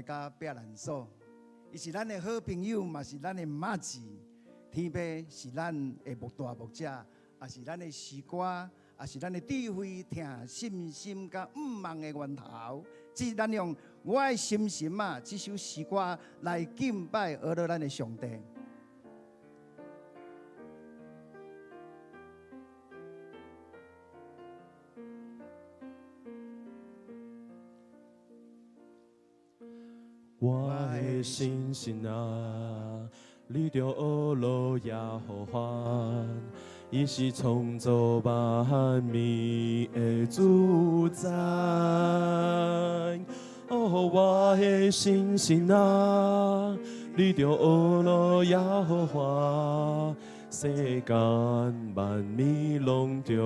佮避難所，伊是咱的好朋友，嘛是咱的麻子。天父是咱的牧大牧者，也是咱的詩歌，也是咱的智慧、疼、信心佮向望的源頭。這咱用我的心神啊，這首詩歌來敬拜阿樂咱的上帝。我的心神啊，你著學樂耶和華，伊是創造萬物的主宰。哦，我的心神啊，你著學樂耶和華，世間萬物攏著學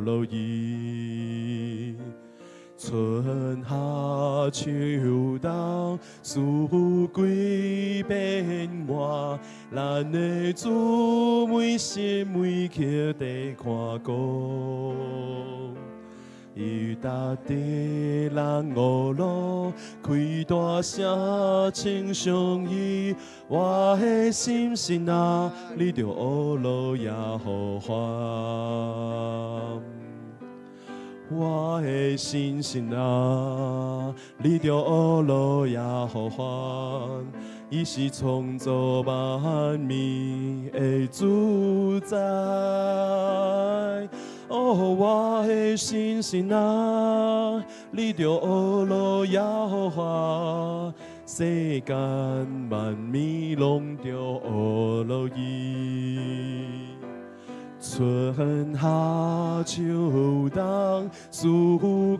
樂伊。春夏秋冬，四季變換，咱的主每時每刻佇看顧。伊踏佇人惡路，開大聲稱頌伊，我的心神啊，你著學樂耶和華。我的心神啊，你著學樂耶和華，伊是創造萬物的主宰。哦，我的心神啊，你著學樂耶和華，世間萬物攏著學樂伊。春夏秋冬，四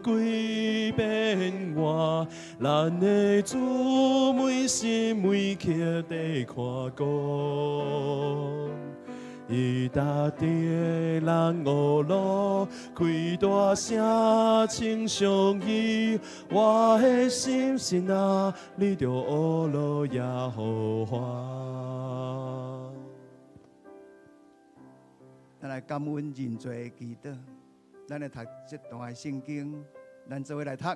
季變換，咱的主每時每刻佇看顧。伊踏佇人惡路，開大聲稱頌伊，我的心神啊，你著學樂耶和華。咱來感恩認罪的祈禱，咱來讀這段的聖經，咱做伙來讀。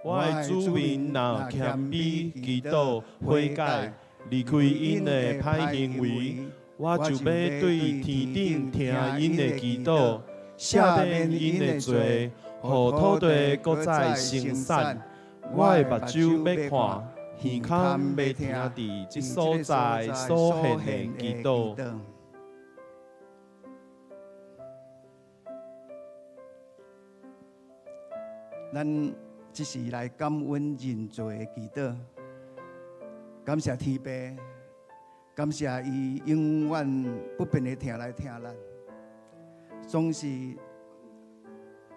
我的子民若謙卑祈禱悔改，離開𪜶的歹行為，我就欲對天頂聽𪜶的祈禱，赦免𪜶的罪，予土地閣再生產。我的目睭欲看，耳孔欲聽佇這所在所獻的祈禱。咱這是來感恩認罪的祈禱，感謝天父，感謝伊永遠不變的疼來疼咱。總是，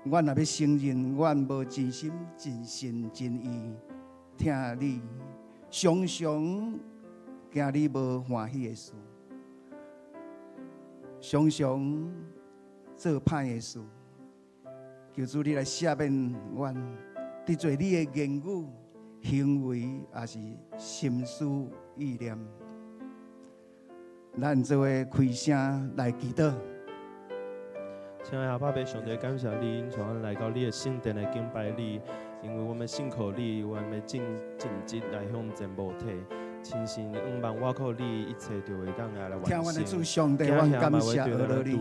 阮若欲承認，阮無真心、真心、真意疼你，常常驚你無歡喜的事，常常做歹的事。求主你來赦免阮，得罪你的言語、行為，抑是心思意念。咱做伙開聲來祈禱。親愛的阿爸父上帝，感謝你，引帶阮來到你的聖殿來敬拜你，因為我們信靠你，我們盡盡職來向前無退，親信向望倚靠你，一切就會當來完成。聽阮的主上帝，阮感謝阿樂你，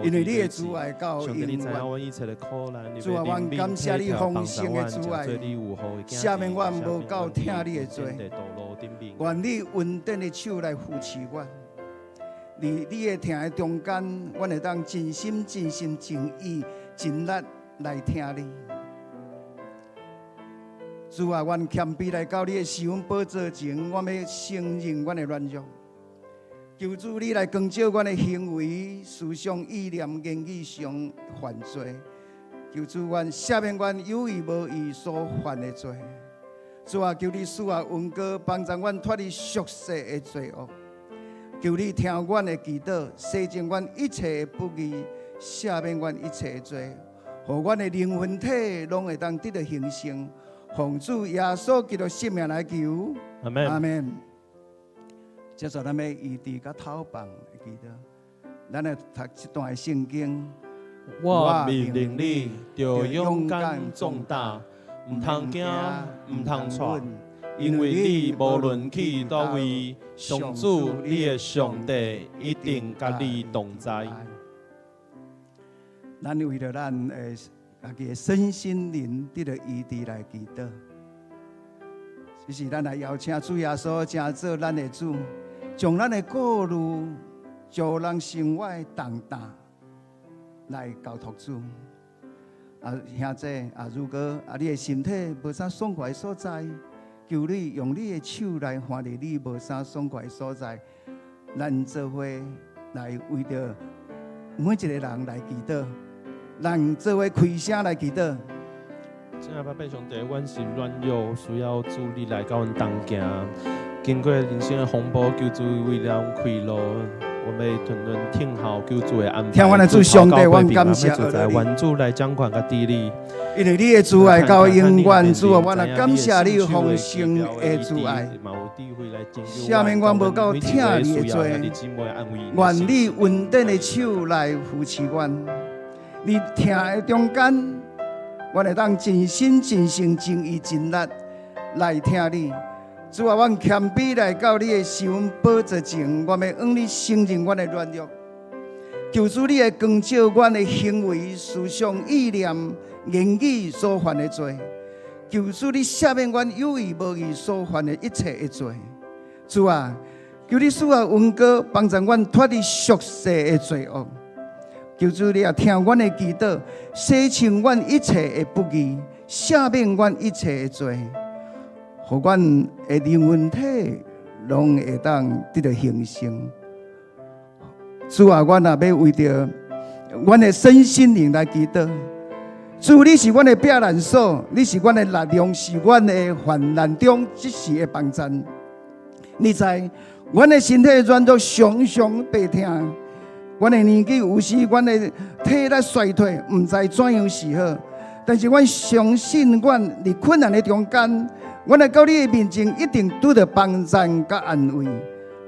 因為你的慈愛到永遠。主啊，阮感謝你豐盛的慈愛，赦免阮無夠疼你的罪。願你恩典的手來扶持阮，佇你的疼的中間，阮會當盡心、盡心、盡意、盡力來疼你。主啊，阮謙卑來到你的施恩寶座前，我欲承認阮的軟弱。求主你來光照阮的行為、思想、意念、言語上犯罪。求主阮赦免阮有意無意所犯的罪。主啊，求你賜下恩膏，幫助阮脫離俗世的罪惡。求你聽阮的祈禱，洗淨阮一切的不義，赦免阮一切的罪，予阮的靈魂體攏會當得著興盛。奉主耶穌基督聖名來求，阿門。阿門。接著咱欲醫治佮討放的祈禱，咱來讀這段的聖經。我命令你，著勇敢壯膽，毋通驚，毋通掣，因為你無論去佗位，上主你的上帝一定佮你同在。咱為著咱的家己的身心靈得著醫治來祈禱，這是咱來邀請主耶穌成做咱的主，將咱的顧慮、將咱生活的重擔來交託主。啊，兄弟啊，如果啊你的身體無啥爽快的所在，求你用你的手來翻佇你無啥爽快的所在，咱做伙來為著每一個人來祈禱，咱做伙開聲來祈禱。親愛的爸上帝，阮心軟弱，需要主你來佮阮同行。經過人生的風波，求主為咱開路。我們吞吞聽候求主的安排。聽阮的主上帝，阮感謝主在願主來掌權佮治理。因為你的慈愛到永遠，主啊，阮來感謝你豐盛的慈愛。赦免阮無夠疼你的罪，願你恩典的手來扶持阮。佇疼的中間，阮會當盡心盡性盡意盡力來疼你。主啊，阮謙卑來到你的施恩寶座前，我欲向你承認阮的軟弱。求主你的光照阮的行為、思想、意念、言語所犯的罪。求主你赦免阮有意無意所犯的一切的罪。主啊，求你賜下恩膏，幫助阮脫離俗世的罪惡。求主你也聽阮的祈禱，洗清阮一切的不義，赦免阮一切的罪，予阮的靈魂體攏會當得著興盛。主啊，阮也欲為著阮的身心靈來祈禱。主，你是阮的避難所，你是阮的力量，是阮的患難中即時的幫贊。你知阮的身體軟弱，常常病疼。阮的年紀有時，阮的體力衰退，毋知怎樣是好。但是阮相信，阮佇困難的中間，阮來到你的面前，一定拄著幫贊佮安慰。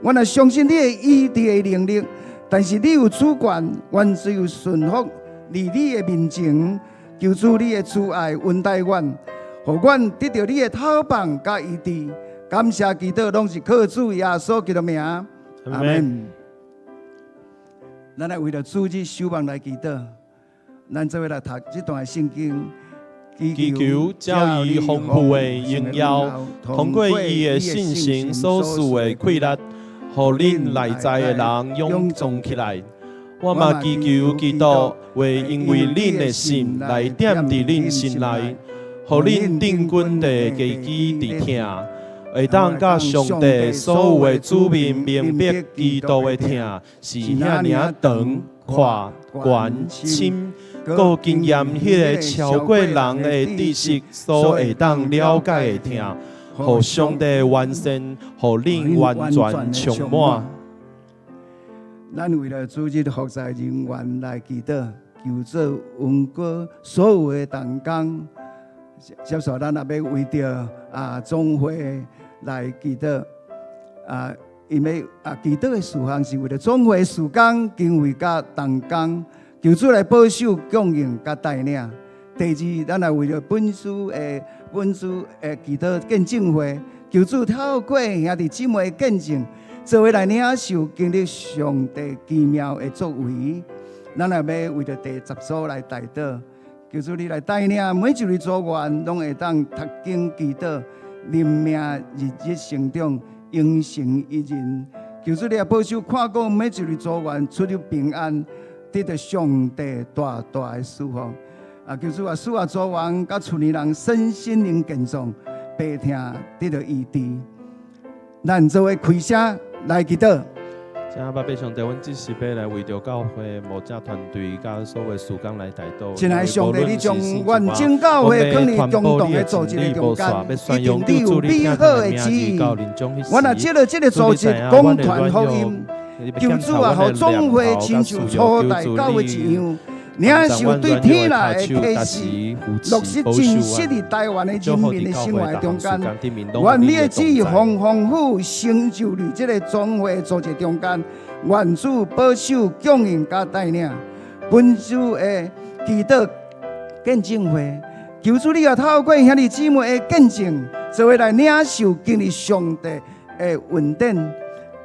阮也相信你的醫治的能力，但是你有主權，阮只有順服佇你的面前，求主你的慈愛恩待阮，予阮得著你的透放佮醫治。感謝祈禱，攏是靠主耶穌基督名。阿門。咱來為著主日守望來祈禱，咱做伙來讀這段聖經。祈求照伊豐富的榮耀，通過伊的聖神所賜的氣力，予恁內在的人勇壯起來。我嘛祈求基督會因為恁的信來踮佇恁心內，予恁定根地根基佇疼，會當佮上帝所有的子民明白基督的疼是遐爾仔長、闊、懸、深，閣經驗彼个超過人的知識所會當了解的疼，予上帝完善，予恁完全充滿。咱為著主日服侍人員來祈禱，求主恩膏所有的同工。接續咱也欲為著啊總會來祈禱啊，因為啊祈禱的事項是為著總會事工、經費佮同工，求主來保守、供應佮帶領。第二，咱來為著本次的祈禱見證會，求主透過兄弟姊妹的見證，做伙來領受經歷上帝奇妙的作為。咱也欲為著第10組來代禱，求主你來帶領每一位組員，攏會當讀經祈禱，靈命日日成長，形成一人。求主你也保守看顧每一位組員出入平安，得著上帝大大的祝福。啊，求主啊，賜予組員佮厝裡人身心靈健壯，病痛得著醫治。咱做伙開聲來祈禱。親愛的上帝，阮這時欲來為著教會牧者團隊佮所有事工來代禱。親愛的上帝，你將阮整教會囥佇共同的組織的中間，一定你有美好的旨意。阮若藉著這个組織廣傳福音，求主啊，予總會親像初代教會一樣，領受對天來的啟示，落實真實佇台灣的人民的生活中間。願你的旨意豐豐富成就佇這个總會組織中間，願主保守供應佮帶領。本次的祈禱見證會，求主你也透過兄弟姊妹的見證，做伙來領受經歷上帝的恩典。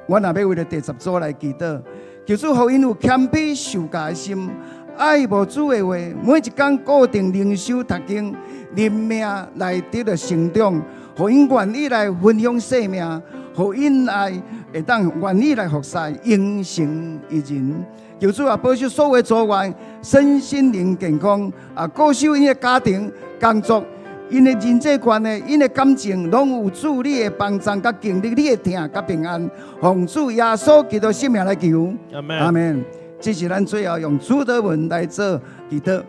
我若欲為著第十組來祈禱，求主予𪜶有謙卑受教的心，愛慕主的話，每一工固定靈修讀經，靈命來得著成長，予𪜶願意來分享生命，予𪜶愛會當願意來服侍，榮神益人。求主啊，保守所有組員身心靈健康，啊，顧守𪜶的家庭、工作、𪜶的人際關係、𪜶的感情，攏有主你的幫助，佮經歷你的疼佮平安。奉主耶穌基督聖名來求，阿門。阿門。這是咱最後用主禱文來做祈禱。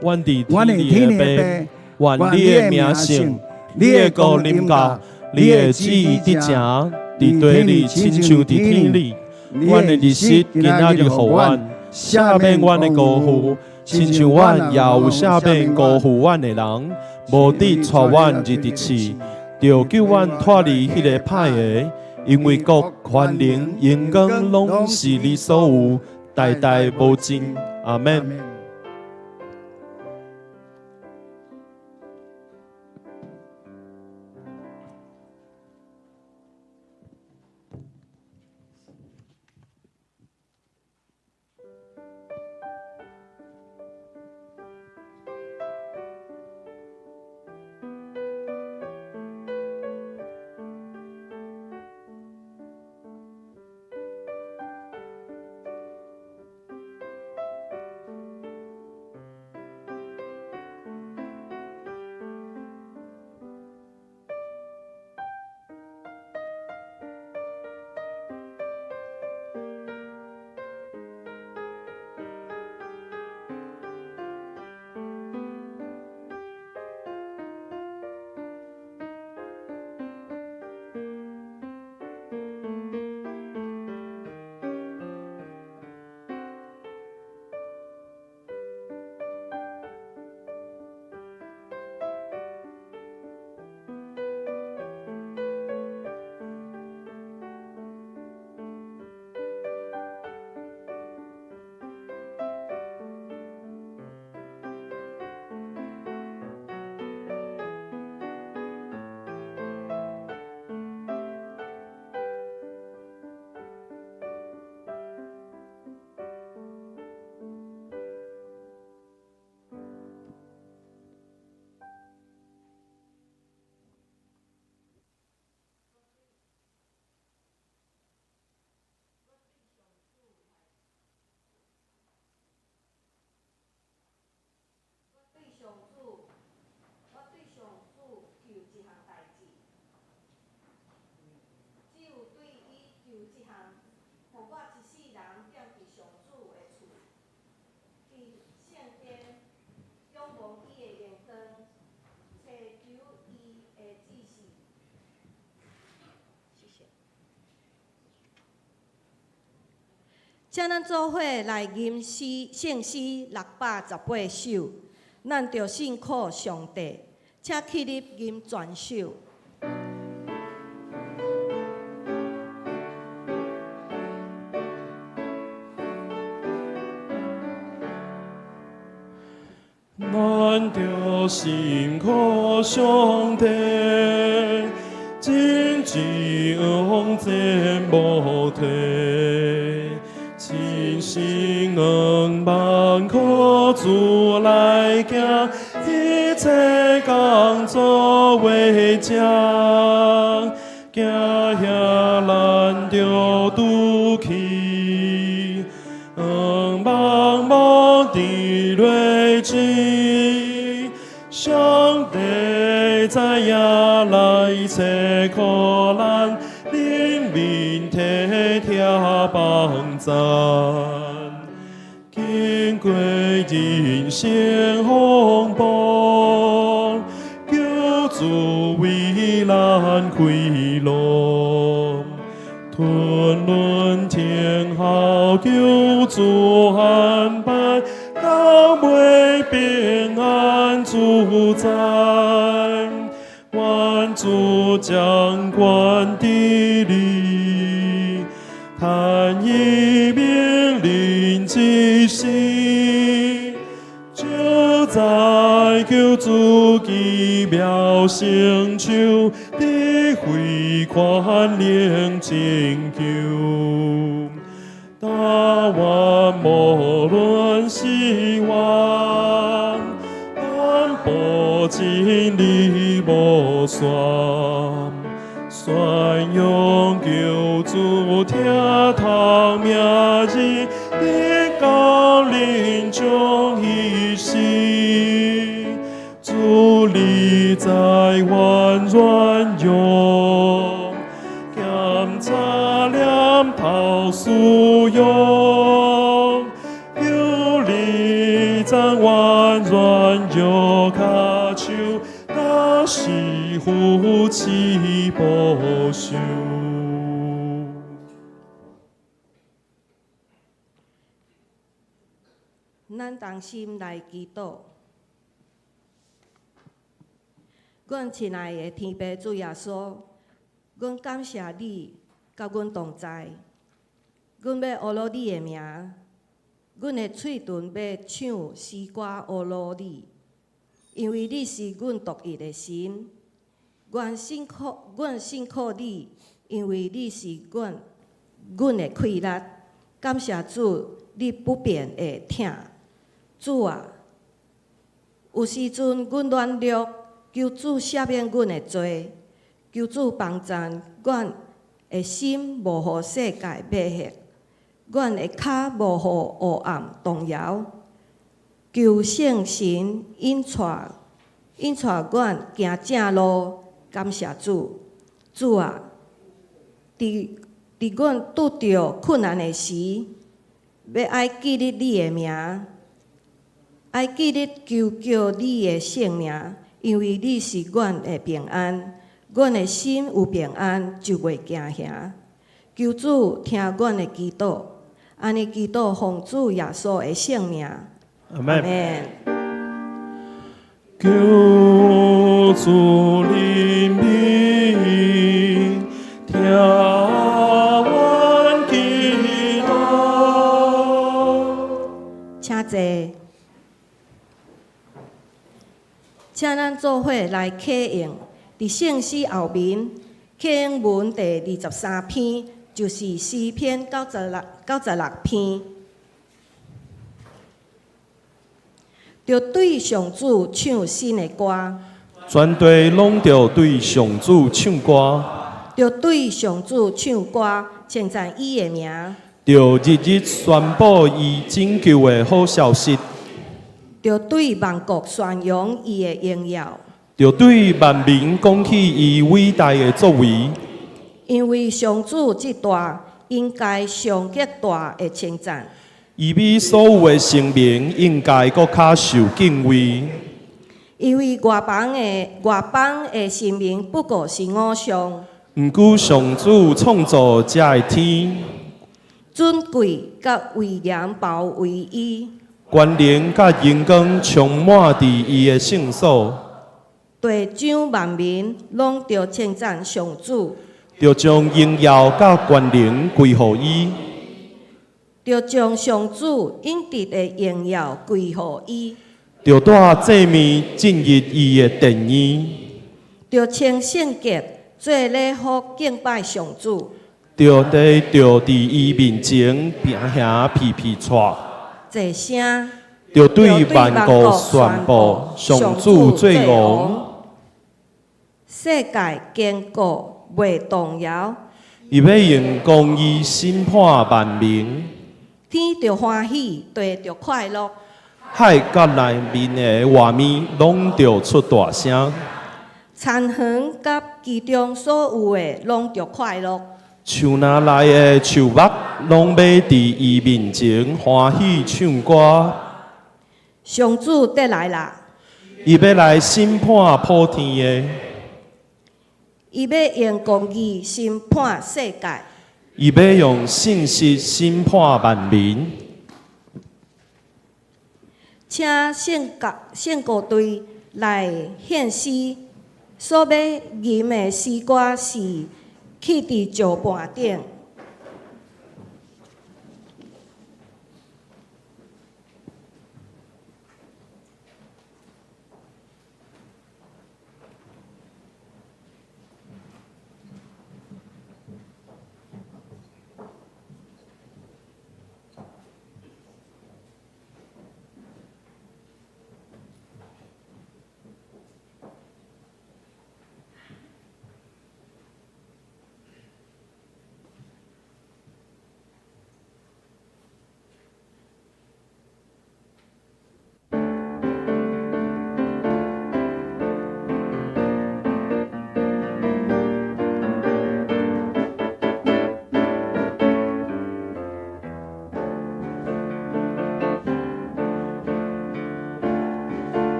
阮佇阮的天天的的父，父，願你的名聖，你的國臨到，你的旨意得成，佇地裡親像佇天裡。阮的日食今仔日予阮，赦免阮的辜負，親像阮也有赦免辜負阮的人，無得帶阮入佇試，著救阮脫離彼个歹的，因為國、權能、榮光攏是你所有，代代無盡。阿門。請咱做伙來吟詩聖詩618首，咱著信靠上帝，請起立吟全首。咱著信靠上帝，真正往前無退，真心仰望靠主來行，一切工作為正，行遐咱著拄去，仰望無佇落去，上帝知影咱一切苦難，憐憫體貼幫贊，經過人生風暴，求主為咱開路，吞輪天后求主安排，到尾平安自在，願主掌權治理，坦伊命令之時，就在求主奇妙成就，智慧權能拯救。但願無論死亡，擔保真理無散，宣揚救主疼痛名字，直到臨終彼時，主你在阮軟弱，檢查念頭思想，求你讚阮軟弱跤手，若是扶持保守。咱同心來祈禱。阮親愛的天父主耶穌，阮感謝你佮阮同在。阮欲呵咾你的名，阮的喙唇欲唱詩歌呵咾你，因為你是阮獨一的神。阮信靠，阮信靠你，因為你是阮阮的氣力。感謝主，你不變的疼。主啊，有時陣阮軟弱，求主赦免阮的罪，求主幫贊阮的心無予世界迷惑，阮的跤無予黑暗動搖。求聖神引帶引帶阮行正路，感謝主。主啊，佇佇阮拄著困難的時，欲愛記得你的名，愛記得求叫你的聖名，因為你是阮的平安，阮的心有平安就袂驚嚇。求主聽阮的祈禱，按呢祈禱奉主耶穌的聖名，阿們。門。求主憐憫，聽阮祈禱。請坐。請咱做伙來啟用，佇聖詩後面啟用文第23篇，就是詩篇96篇。著對上主唱新的歌，全地攏著對上主唱歌，著對上主唱歌，稱讚伊的名，著日日宣布伊拯救的好消息，著對萬國宣揚伊的榮耀，著對萬民講起伊偉大的作為。因為上主至大，應該上極大的稱讚。伊比所有的神明應該閣較受敬畏。因為外邦的神明不過是偶像。毋過上主創造這个天，尊貴佮威嚴包圍伊，權能佮榮光充滿佇伊的聖所。地上萬民攏著稱讚上主，著將榮耀佮權能歸予伊。著將上主應得的榮耀歸予伊。著帶祭物進入伊的殿院。著穿聖潔做禮服敬拜上主。著地著佇伊面前平行皮皮掣。齊聲。著對萬國宣布上主做王。世界堅固袂動搖。伊欲用公義審判萬民。天著歡喜，地著快樂。海佮內面的活物攏著出大聲。田園佮其中所有的攏著快樂。樹林內的樹木攏欲佇伊面前歡喜唱歌。上主得來啦！伊欲來審判普天的。伊欲用公義審判世界。伊欲用信實審判萬民。請聖歌聖歌隊來獻詩，所欲吟的詩歌是棄佇石盤頂。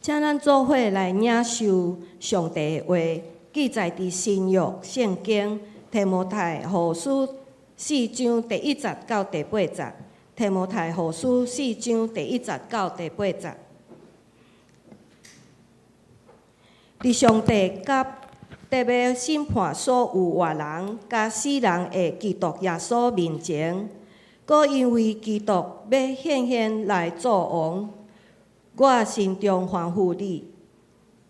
請咱做伙來領受上帝的話，記載佇新約聖經提摩太後書四章第一節到第八節。提摩太後書四章第一節到第八節。佇上帝佮得欲審判所有活人佮死人的基督耶穌面前，閣因為基督欲顯現來做王，我慎重吩咐你，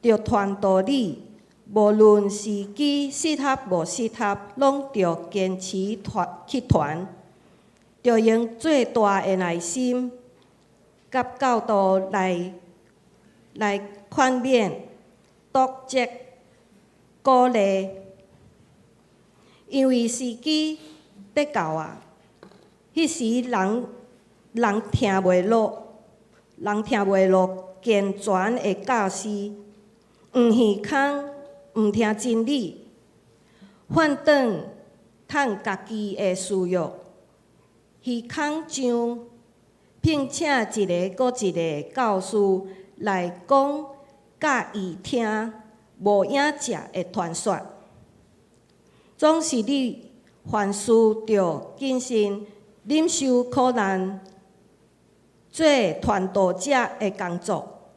著傳導你，無論時機適合無適合，攏著堅持傳去傳，著用最大的耐心佮教導來來勸勉、督責、鼓勵，因為時機欲到啊，彼時人人聽袂落，人聽袂落健全的教示，黃耳空，毋聽真理，反轉趁家己的私欲，虛空上聘請一个閣一个教師來講佮意聽無影食的傳說。總是你凡事著謹慎，忍受苦難，做傳道者的工作，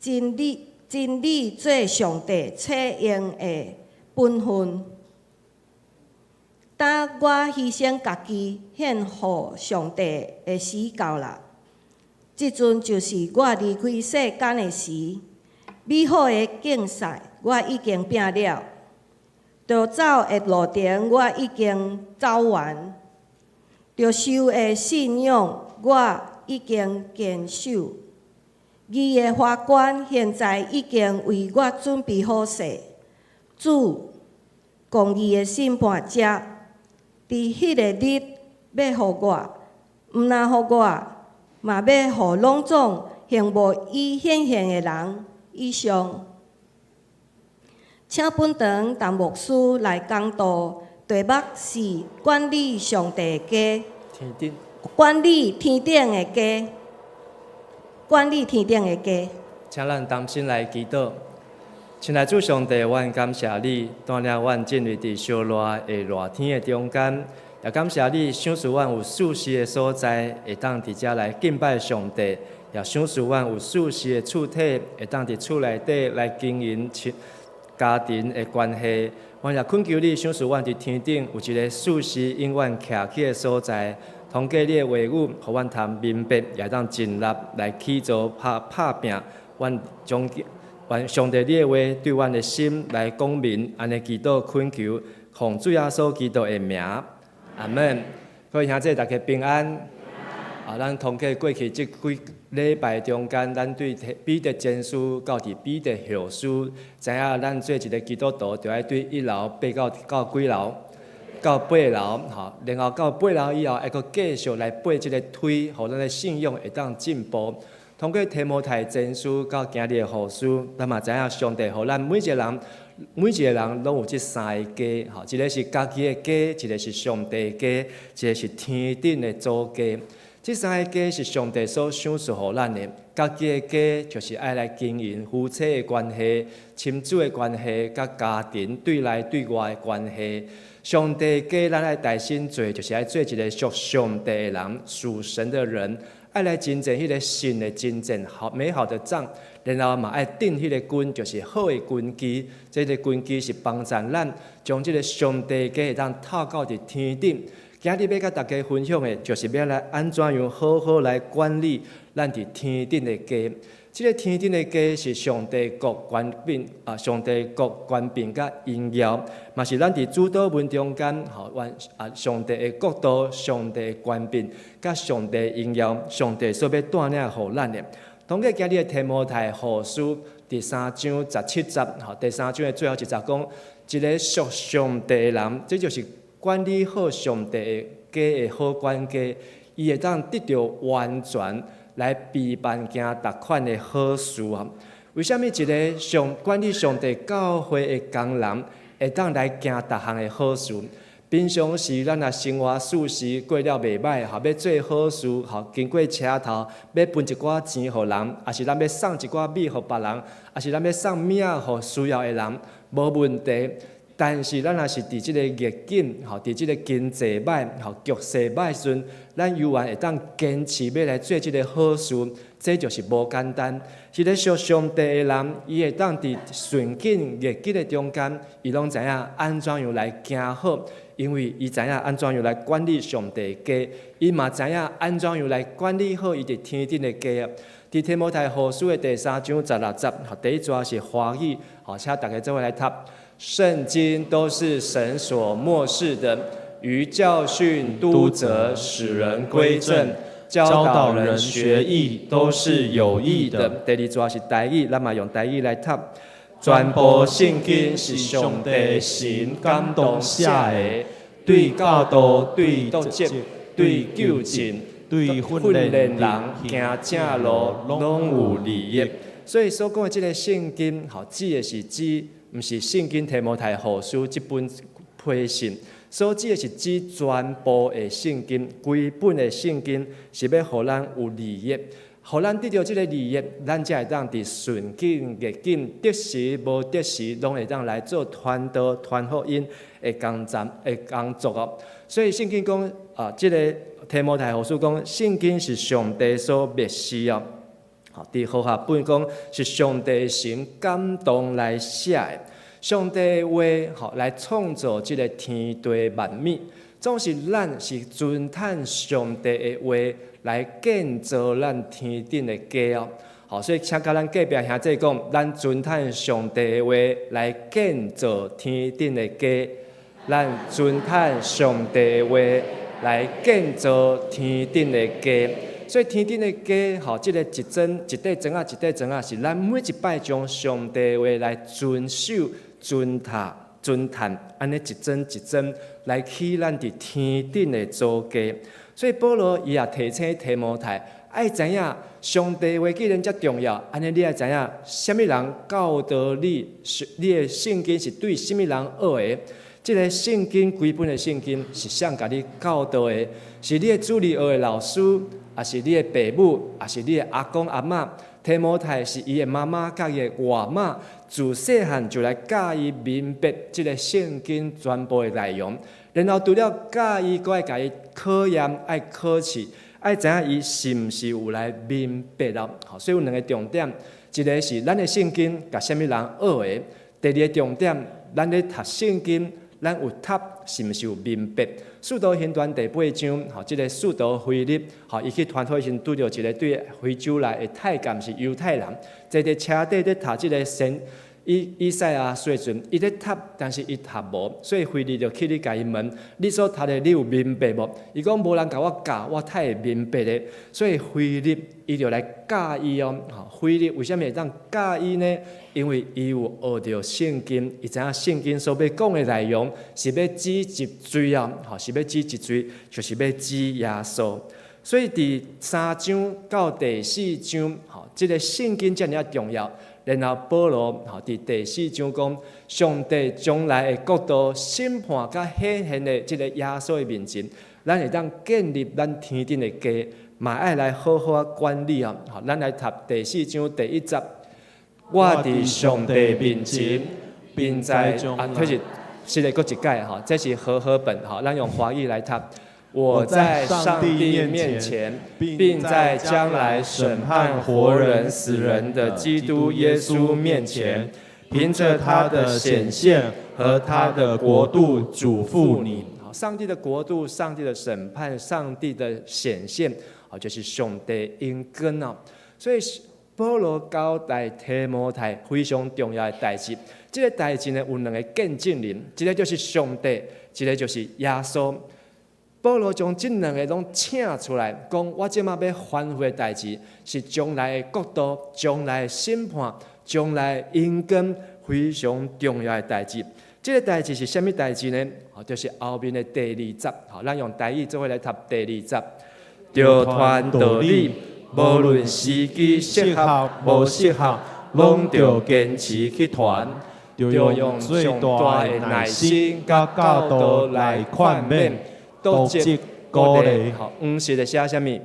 盡力盡力做上帝採用的本分。當我犧牲家己獻予上帝的時到啦，這陣就是我離開世間的時。美好的競賽我已經拼了，著走的路程我已經走完，著受的信仰我已經堅守。義的華冠現在已經為我準備好勢，主公義的審判者，佇彼個日欲予我，毋但予我，嘛欲予攏總羨慕伊顯現的人。以上，請本堂陳牧師來講道，題目是管理上帝的家，天頂管理天頂的家，管理天頂的家。請咱同心來祈禱。親愛主上帝，阮感謝你，帶領阮進入佇燒熱的熱天的中間，也感謝你賞賜阮有舒適的所在，會當佇遮來敬拜上帝，也賞賜阮有舒適的厝體，會當佇厝內底來經營親家庭的關係。阮也懇求你賞賜阮佇天頂有一个舒適永遠徛起的所在，通過你的話語，予阮通明白，也當盡力來去做拍拍拚。阮將願上帝你的話對阮的心來講明，按呢祈禱懇求，奉主耶穌基督的名，阿門。各位兄弟大家平安。啊，咱通過過去這幾禮拜中間，咱對彼得前書到佇彼得後書，知影咱做一个基督徒，著愛對一樓爬到到幾樓？到八樓，吼，然後到八樓以後，愛閣繼續來爬這个梯，予咱的信仰會當進步。通過提摩太前書到今日的後書，咱嘛知影上帝予咱每一个人，每一个人攏有這三個家，吼，一个是家己的家，一个是上帝的家，一个是天頂的祖家。這三個家是上帝所賞賜予咱的。家己的家就是愛來經營夫妻的關係、親子的關係、佮家庭對內對外的關係。上帝的家，咱愛代身做，就是愛做一个屬上帝的人、屬神的人。愛來征戰彼个信的征戰好美好的仗，然後嘛愛奠彼个根，就是好的根基。這个根基是幫助咱將這个上帝家會當透到佇天頂。今日欲佮大家分享的，就是欲來按怎樣好好來管理咱佇天頂的家。這个天頂的家是上帝國權柄啊，上帝國權柄佮榮耀，嘛是咱佇主禱文中間吼，願啊上帝的國度、上帝的權柄佮上帝榮耀，上帝所欲帶領予咱的。通過今日的提摩太後書第三章十七節，吼，第三章的最後一節講，一个屬上帝的人，這就是管理好上帝的家的好管家，伊會當得著完全來備辦行逐款的好事啊！為啥物一个上管理上帝教會的工人會當來行逐項的好事？平常時咱若生活事事過了袂䆀，吼，欲做好事，吼，經過車頭，欲分一寡錢予人，抑是咱欲送一寡米予別人，抑是咱欲送物仔予需要的人，無問題。但是咱若是佇這个逆境，吼，佇這个經濟䆀，吼，局勢䆀時陣，咱猶原會當堅持欲來做這个好事，這就是無簡單。一个屬上帝的人，伊會當佇順境逆境的中間，伊攏知影按怎樣來行好，因為伊知影按怎樣來管理上帝的家，伊嘛知影按怎樣來管理好伊佇天頂的家。佇提摩太後書的第三章十六節，第一節是華語，好，請大家做伙來讀。聖經都是神所默示的，於教訓、督責、使人歸正、教導人學義，都是有益的。第二節是台語，咱嘛用台語來讀。全部聖經是上帝神感動寫的，對教導、對督責、對糾正、對訓練人行正路，攏有利益。所以所講的這个聖經，吼，指的是指，毋是聖經提摩太後書這本批信，所指的是指全部的聖經，規本的聖經是欲予咱有利益，予咱得著這个利益，咱才會當佇順境逆境得時無得時，攏會當來做傳道、傳福音的工作的工作哦。所以聖經講啊，這个提摩太後書講，聖經是上帝所默示哦。好，佇和合本講是上帝神感動來寫的，上帝話吼來創造這个天地萬物，總是咱是遵趁上帝的話來建造咱天頂的家哦。好，所以請佮咱隔壁兄弟講，咱遵趁上帝的話來建造天頂的家，咱遵趁上帝的話來建造天頂的家。所以天頂的家，吼，這个一磚一塊磚仔一塊磚仔，是咱每一擺將上帝話來遵守、遵讀、遵趁，按呢一磚一磚來起咱佇天頂的祖家。所以保羅伊也提醒提摩太，愛知影上帝話既然遮重要，按呢你愛知影，啥物人教導你，你的聖經是對啥物人學的？這个聖經規本的聖經是誰共你教導的？是你的主日學的老師，抑是你的爸母，抑是你的阿公阿嬤？提摩太是伊的媽媽佮伊的外媽，自細漢就來教伊明白這个聖經全部的內容。然後除了教伊，閣愛共伊考驗，愛考試，愛知影伊是毋是有來明白了。好，所以有兩个重點，一个是咱的聖經共啥物人學的；第二个重點，咱咧讀聖經，咱有讀是毋是有明白？使徒行傳第八章，吼，這个使徒腓力，吼，伊去傳福音時，拄著一个對非洲來的太監是猶太人，坐佇車底咧讀這个先以賽亞書的時陣，伊咧讀，但是伊讀無，所以腓力就起去共伊問：你所讀的你有明白無？伊講無人共我教，我太會明白咧。所以腓力伊就來教伊哦。吼，腓力為啥物會當教伊呢？因為伊有學著聖經，伊知影聖經所欲講的內容是欲指一錐哦，吼，是欲指一錐，就是欲指耶穌。所以佇三章到第四章，吼，這个聖經遮爾仔重要。然後保羅吼佇第四章講，上帝將來的國度審判佮顯現的這个耶穌的面前，咱會當建立咱天頂的家，嘛愛來好好仔管理哦。好，咱來讀第四章第一節。我佇上帝面前，並在啊，這是是咧閣一改吼，這是和合本吼，咱用華語來讀。我在上帝面前，並在將來審判活人死人的基督耶穌面前，憑着他的顯現和他的國度囑咐你。好，上帝的國度，上帝的審判，上帝的顯現，好，就是上帝榮光哦。所以保羅交代提摩太非常重要的代誌，這个代誌呢有兩个見證人，一个就是上帝，一个就是耶穌。保羅將這兩个攏請出來，講我這馬欲吩咐的代誌，是將來的國度、將來的審判、將來的榮光非常重要的代誌。這个代誌是啥物代誌呢？就是後面的第二節。好，咱用台語做伙來讀第二節。著傳道理，無論時機適合無適合，攏著堅持去傳。著用最大的耐心佮教導來勸勉、督責、鼓勵。好，黃色的寫啥物？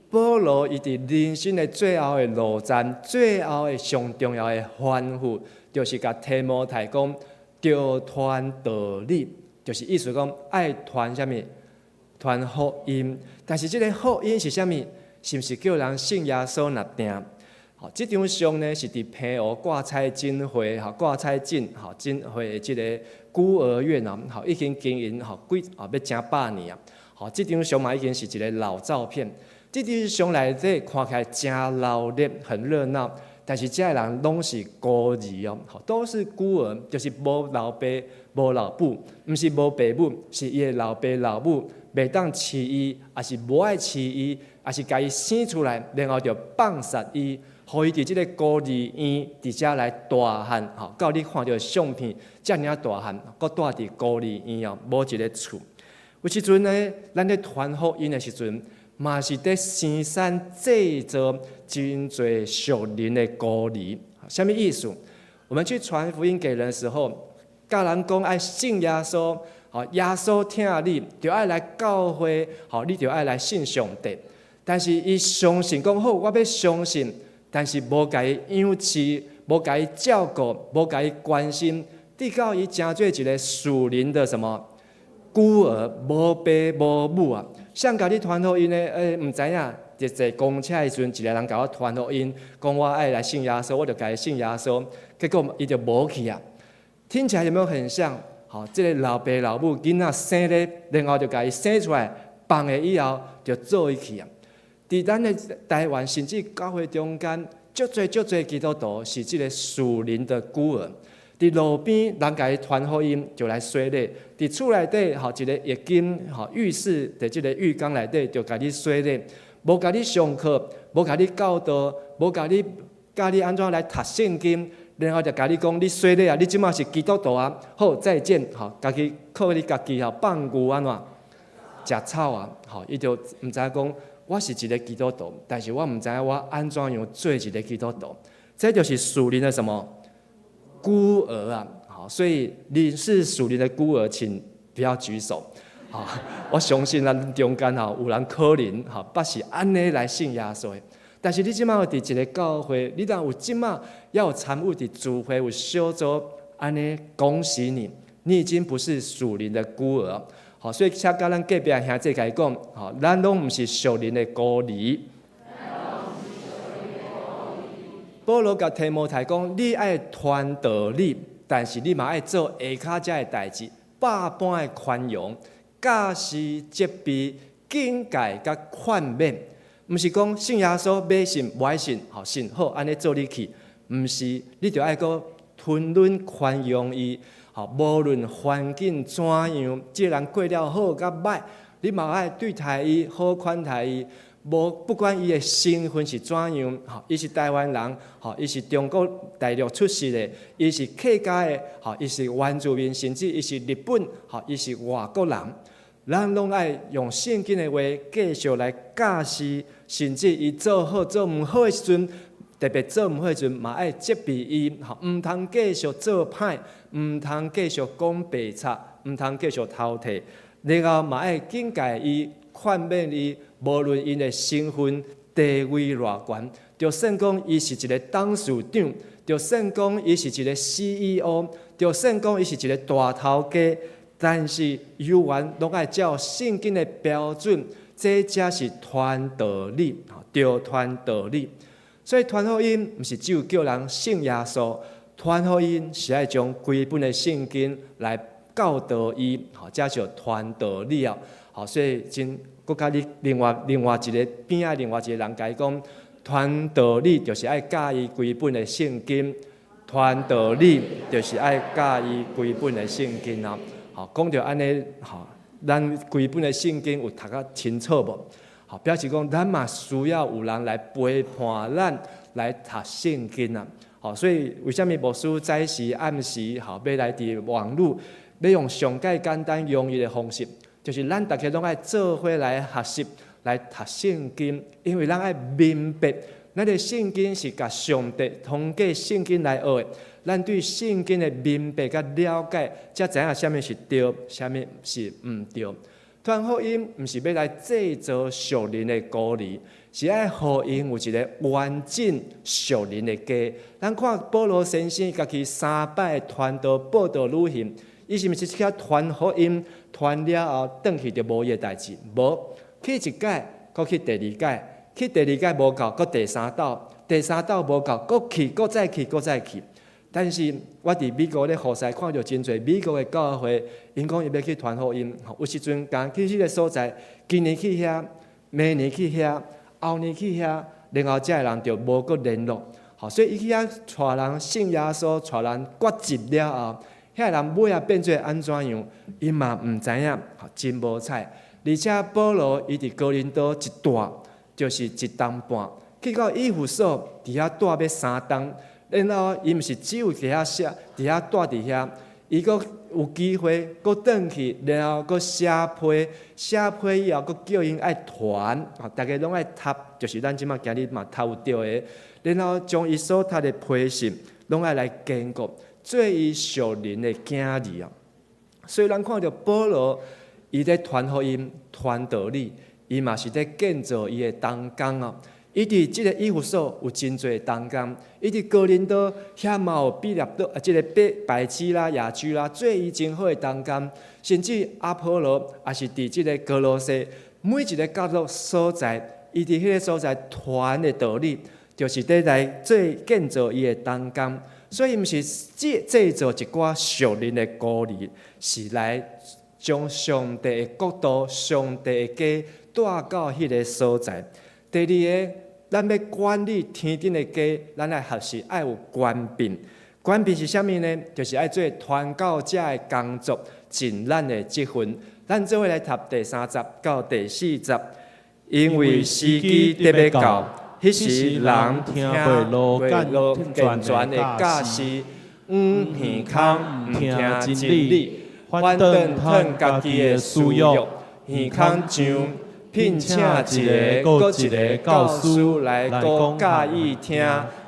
保羅伊佇人生的最後的路站，最後的上重要的吩咐，就是共提摩太講，著傳道理，就是意思講愛傳啥物？傳福音。但是這个福音是啥物？是毋是叫人信耶穌若定？吼，這張相呢是佇澎湖掛彩浸會，吼掛彩浸，吼浸會的這个孤兒院啊，吼已經經營吼幾啊欲成百年啊。吼，這張相嘛已經是一个老照片。這張相內底看起來誠鬧熱，很熱鬧，但是遮的人攏是孤兒哦，吼都是孤兒，就是無老爸、無老母，毋是無爸母，是伊的老爸老母袂當飼伊，抑是無愛飼伊，抑是共伊生出來，然後就放殺伊，予伊佇這个孤兒院佇遮來大漢，吼，到你看著相片遮爾仔大漢，閣蹛佇孤兒院哦，無一个厝。有時陣呢，咱咧傳福音的時陣，嘛是佇生產製造真濟屬靈的孤兒。啥物意思？我們去傳福音給人的時候，教人講愛信耶穌，吼，耶穌疼你，著愛來教會，吼，你著愛來信上帝。但是伊相信講好，我欲相信，但是無共伊養飼，無共伊照顧，無共伊關心，直到伊成做一个屬靈的什麼孤兒，無爸無母啊。誰共你傳福音呢？毋知影，佇坐公車的時陣，一个人共我傳福音，講我愛來信耶穌，我就共伊信耶穌，結果伊就無去啊。聽起來有沒有很像？吼，這个老爸老母囡仔生咧，然後就共伊生出來，放下以後就做伊去啊。佇咱的台灣，甚至教會中間，足濟足濟基督徒是這个屬靈的孤兒。佇路邊，人共伊傳福音，就來洗禮；佇厝內底，吼一个浴巾，吼浴室的這个浴缸內底，就共你洗禮。無共你上課，無共你教導，無共你教你按怎來讀聖經，然後就共你講，你洗禮啊，你這馬是基督徒啊。好，再見，吼，家己靠你家己吼，放牛按怎食草啊，吼，伊就毋知講我是一个基督徒，但是我毋知影我按怎樣做一个基督徒。這就是屬靈的什麼？孤兒啊，好，所以你是屬靈的孤兒，請不要舉手。好，我相信咱中間吼有人可能吼，捌是按呢來信耶穌的。但是你這馬佇一个教會，你若有這馬猶有參與佇聚會有小組，按呢恭喜你，你已經不是屬靈的孤兒。好，所以請佮咱隔壁兄弟共伊講，吼，咱攏毋是屬靈的孤兒。保羅共提摩太講：你愛傳道理，但是你嘛愛做下跤遮的代誌，百般的寬容、教示、責備、警戒、佮勸勉。毋是講信耶穌欲信無愛信，吼信好按呢做你去，毋是，你著愛閣吞忍寬容伊，吼，無論環境怎樣，這个人過了好佮歹，你嘛愛對待伊好款待伊。無不管伊的身份是怎樣，吼，伊是台灣人，吼，伊是中國大陸出世的，伊是客家的，吼，伊是原住民，甚至伊是日本，吼，伊是外國人，咱攏愛用聖經的話繼續來教示，甚至伊做好做毋好的時陣，特別做毋好的時陣，嘛愛責備伊，吼，毋通繼續做歹，毋通繼續講白賊，毋通繼續偷摕，然後嘛愛警戒伊、勸勉伊。無論𪜶的身份地位偌懸，就算講伊是一个董事長，就算講伊是一个 CEO，就算講伊是一个大頭家，但是猶原攏愛照聖經的標準，這才是傳道理，著傳道理。所以傳福音毋是只有叫人信耶穌，傳福音是愛將規本的聖經來教導伊，吼，這叫傳道理啊。好，所以真。閣佮你另外一个邊仔另外一个人共伊講，傳道理就是愛教伊規本的聖經，傳道理就是愛教伊規本的聖經啊。好，講著按呢，吼，咱規本的聖經有讀甲清楚無？好，表示講咱嘛需要有人來陪伴咱來讀聖經啊。好，所以為啥物牧師早時暗時吼欲來佇網路，欲用上蓋簡單容易的方式？就是咱逐家攏愛做伙來學習，來讀聖經，因為咱愛明白，咱的聖經是共上帝通過聖經來學的。咱對聖經的明白佮了解，才知影啥物是對，啥物是毋對。傳福音毋是欲來製造屬靈的孤兒，是愛予𪜶有一个完整屬靈的家。咱看保羅先生家己三擺傳道佈道旅行，伊是毋是去遐傳福音，傳了後轉去就無伊的代誌？無，去一擺，閣去第二擺，去第二擺無夠，閣第三斗，第三斗無夠，閣去，閣再去，閣再去。但是我佇美國咧服侍，看著真濟美國的教會，𪜶講伊欲去傳福音，有時陣共去彼个所在，今年去遐，明年去遐，後年去遐，然後遮的人就無閣聯絡。吼，所以伊去遐帶人信耶穌，帶人割席了後，遐人尾仔變做按怎樣，𪜶嘛毋知影，真無彩。而且保羅伊佇哥林多一蹛就是一冬半，去到以弗所佇遐蹛欲3冬。然後伊毋是只有佇遐寫，佇遐蹛佇遐，伊閣有機會閣轉去，然後閣寫批，寫批以後閣叫𪜶愛傳，逐家攏愛讀，就是咱這馬今日嘛讀有著的。然後將伊所讀的批信，攏愛來堅固，做伊屬靈的囝兒啊。所以咱看著保羅，伊咧傳福音、傳道理，伊嘛是咧建造伊的同工哦。伊佇這个以弗所有真濟同工，伊佇哥林多遐嘛有彼立多啊，這个百基拉、亞居拉做伊真好的同工，甚至阿波羅也是佇這个歌羅西，每一个角落所在，伊佇彼个所在傳的道理，就是佇來做建造伊的同工。所以毋是製造一寡屬靈的孤兒，是來將上帝的國度、上帝的家帶到彼个所在。第二个，咱欲管理天頂的家，咱愛學習愛有權柄。權柄是啥物呢？就是愛做傳教者的工作，盡咱的職分。咱做伙來讀第三節到第四節，因為時機得欲到，彼時人聽袂落健全的教示，掩耳空毋聽真理，反轉褪家己的私欲，耳空上。聘請一个閣一个教師來講佮意聽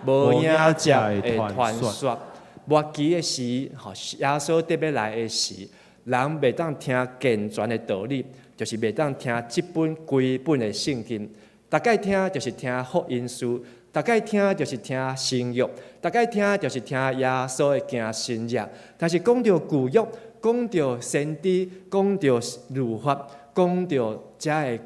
無影食的傳說。末期的時，吼，耶穌得欲來的時，人袂當聽健全的道理，就是袂當聽這本規本的聖經。逐擺聽就是聽福音書，逐擺聽就是聽新約，逐擺聽就是聽耶穌的行神跡。但是講著舊約，講著先知，講著律法，講著遮的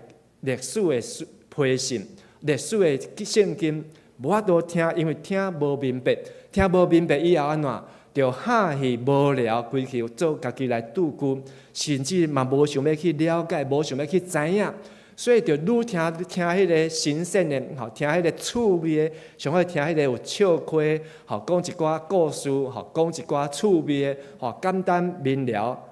歷史的批信，歷史的聖經，無法度聽，因為聽無明白，聽無明白以後按怎，就哈去無聊，規氣做家己來度過，甚至嘛無想欲去了解，無想欲去知影，所以就愈聽聽彼个新鮮的，吼，聽彼个趣味的，上好聽彼个有笑詼，吼，講一寡故事，吼，講一寡趣味的，吼，簡單明了。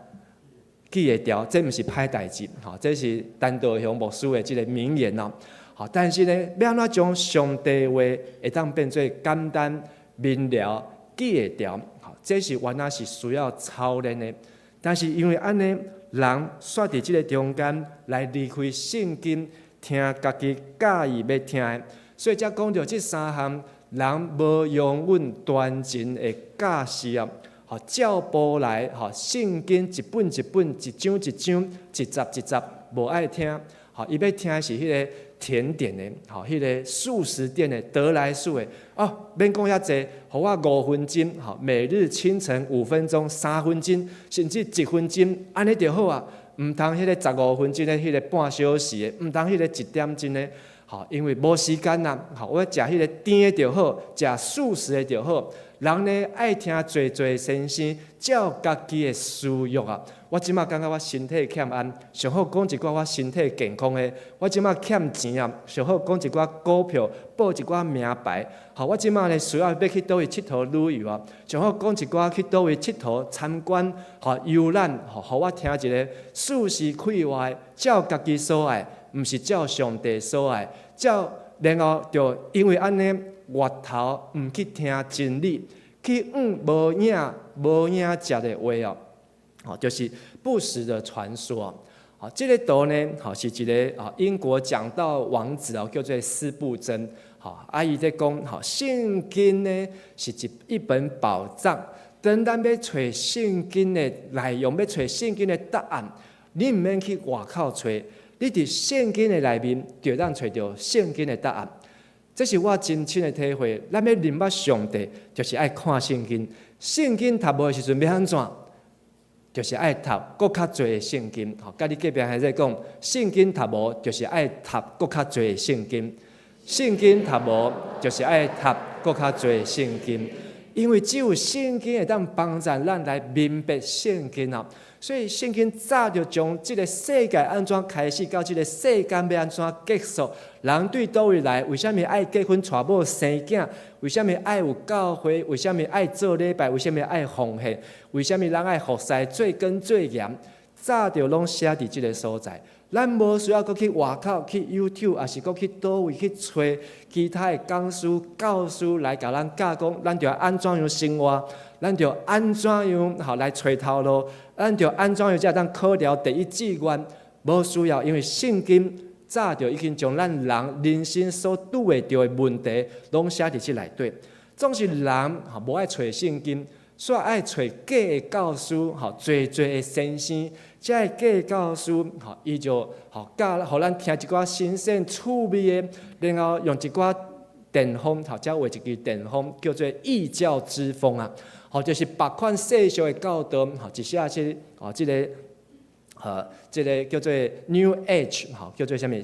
記會牢，這毋是歹代誌，吼，這是陳道雄牧師的這个名言哦。吼，但是呢，欲按怎將上帝話會當變做簡單明了記會牢，吼，這是原來是需要操練的。但是因為按呢，人煞佇這个中間來離開聖經，聽家己佮意欲聽的，所以才講著這三項，人無容忍端正的教示啊。吼，照步來，吼，聖經一本一本，一章一章，一節一節，無愛聽。吼，伊欲聽的是彼个甜點的，吼，彼个速食店的得來速的。哦，免講遐濟，予我五分鐘，吼，每日清晨五分鐘、3分鐘，甚至一分鐘，按呢就好啊。毋通彼个15分鐘的彼个半小時的，毋通彼个一點鐘的，吼，因為無時間啦。吼，我食彼个甜的就好，食速食的就好。人呢愛聽濟濟先生照家己的私欲啊！我這馬感覺我身體欠安，上好講一寡我身體健康的。我這馬欠錢啊，上好講一寡股票，報一寡名牌。吼，我這馬呢需要欲去佗位𨑨迌旅遊啊，上好講一寡去佗位𨑨迌參觀、吼遊覽，吼，予我聽一个舒適快活的，照家己所愛，毋是照上帝所愛，照然後就因為按呢。越頭毋去聽真理，去向無影無影食的話哦，吼，就是不實的傳說。吼，這个圖呢，吼是一个啊英國講道王子哦，叫做司布真。吼，啊，伊咧講，吼，聖經呢是一本寶藏。當咱欲揣聖經的內容，欲揣聖經的答案，你毋免去外口揣，你佇聖經的內面就會當揣著聖經的答案。這是我真深的體會。咱欲認捌上帝，就是愛看聖經。聖經讀無的時陣欲按怎？就是愛讀閣較濟的聖經。吼，佮你隔壁還在講，聖經讀無，就是愛讀閣較濟的聖經。聖經讀無，就是愛讀閣較濟的聖經。因為只有聖經會當幫助咱來明白聖經啊。所以聖經早就將這个世界按怎開始，到這个世間欲按怎結束，人對佗位來？為啥物愛結婚、娶某、生囝？為啥物愛有教會？為啥物愛做禮拜？為啥物愛奉獻？為啥物人愛服侍、做工做鹽？早就攏寫佇這个所在。咱無需要閣去外口去 YouTube，抑是閣去佗位去揣其他的講師、教師來共咱教講，咱著愛按怎樣生活，咱著按怎樣吼來揣頭路，咱著按怎樣才會當考著第一志願。無需要，因為聖經早就已經將咱人人生所拄會著的問題，攏寫佇這內底。總是人吼無愛揣聖經，煞愛揣假的教師，吼濟濟的先生。這个假教師，吼，伊就吼教，予咱聽一寡新鮮趣味的，然後用一寡電風，吼，才畫一支電風，叫做異教之風啊，吼，就是別款世俗的教導，吼，一下是吼，這个叫做 New Age，吼，叫做啥物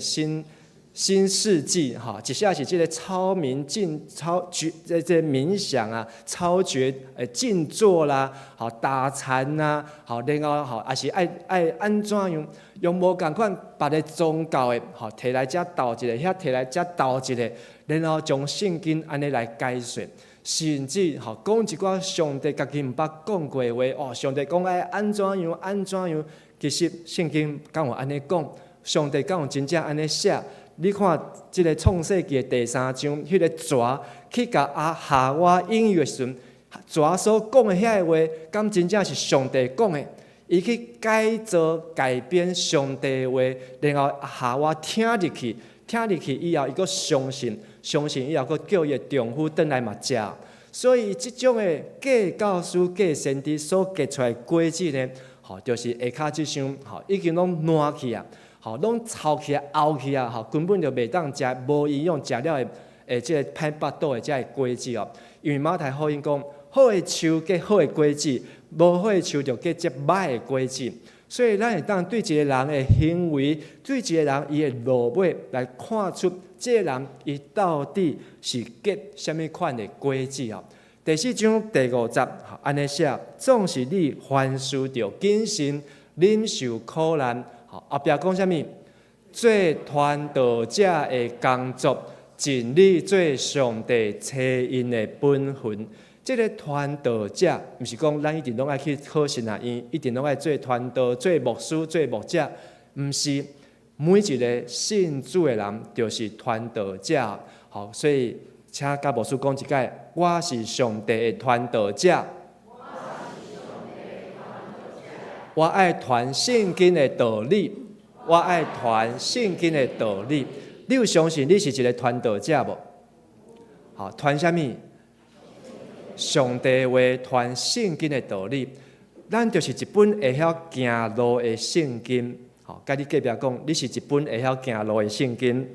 新世紀，吼，一下是這个超明靜超覺這冥想啊，超覺靜坐啦，吼打禪啦，吼然後吼抑是愛按怎樣用無仝款別个宗教的，吼提來遮鬥一下，遐提來遮鬥一下，然後將聖經按呢來解說，甚至吼講一寡上帝家己毋捌講過的話，哦，上帝講愛按怎樣按怎樣，其實聖經敢有按呢講？上帝敢有真正按呢寫？你看這个創世記的第三章，彼个蛇去共阿夏娃引誘的時陣，蛇所講的遐个話，敢真正是上帝講的？伊去改造、改變上帝的話，然後夏娃聽入去，聽入去以後，伊閣相信，相信以後，閣叫伊的丈夫轉來嘛食。所以這種的假教師、假先知所結出來的果子呢，吼，就是下跤這箱，吼，已經攏爛去啊！吼，攏臭起來、漚去啊！吼，根本就袂當食，無營養，食了會會這个歹腹肚的這个果子哦。因為馬太福音講，好的樹結好的果子，無好的樹就結這歹的果子。所以咱會當對一个人的行為，對一个人伊的落尾來看出，這个人伊到底是結啥物款的果子哦。第四章第五節，按呢寫，總是你凡事著謹慎，忍受苦難。後壁講啥物？做傳道者的工作，盡你做上帝差遣的本分。這个傳道者，毋是講咱一定攏愛去考神學院，一定攏愛做傳道、做牧師、做牧者，毋是。每一个信主的人，就是傳道者。好，所以請佮牧師講一擺，我是上帝的傳道者。我愛傳聖經的道理，我愛傳聖經的道理。你有相信你是一个傳道者無？好，傳啥物？上帝話，傳聖經的道理。咱就是一本會曉行路的聖經。好，佮你隔壁講，你是一本會曉行路的聖經。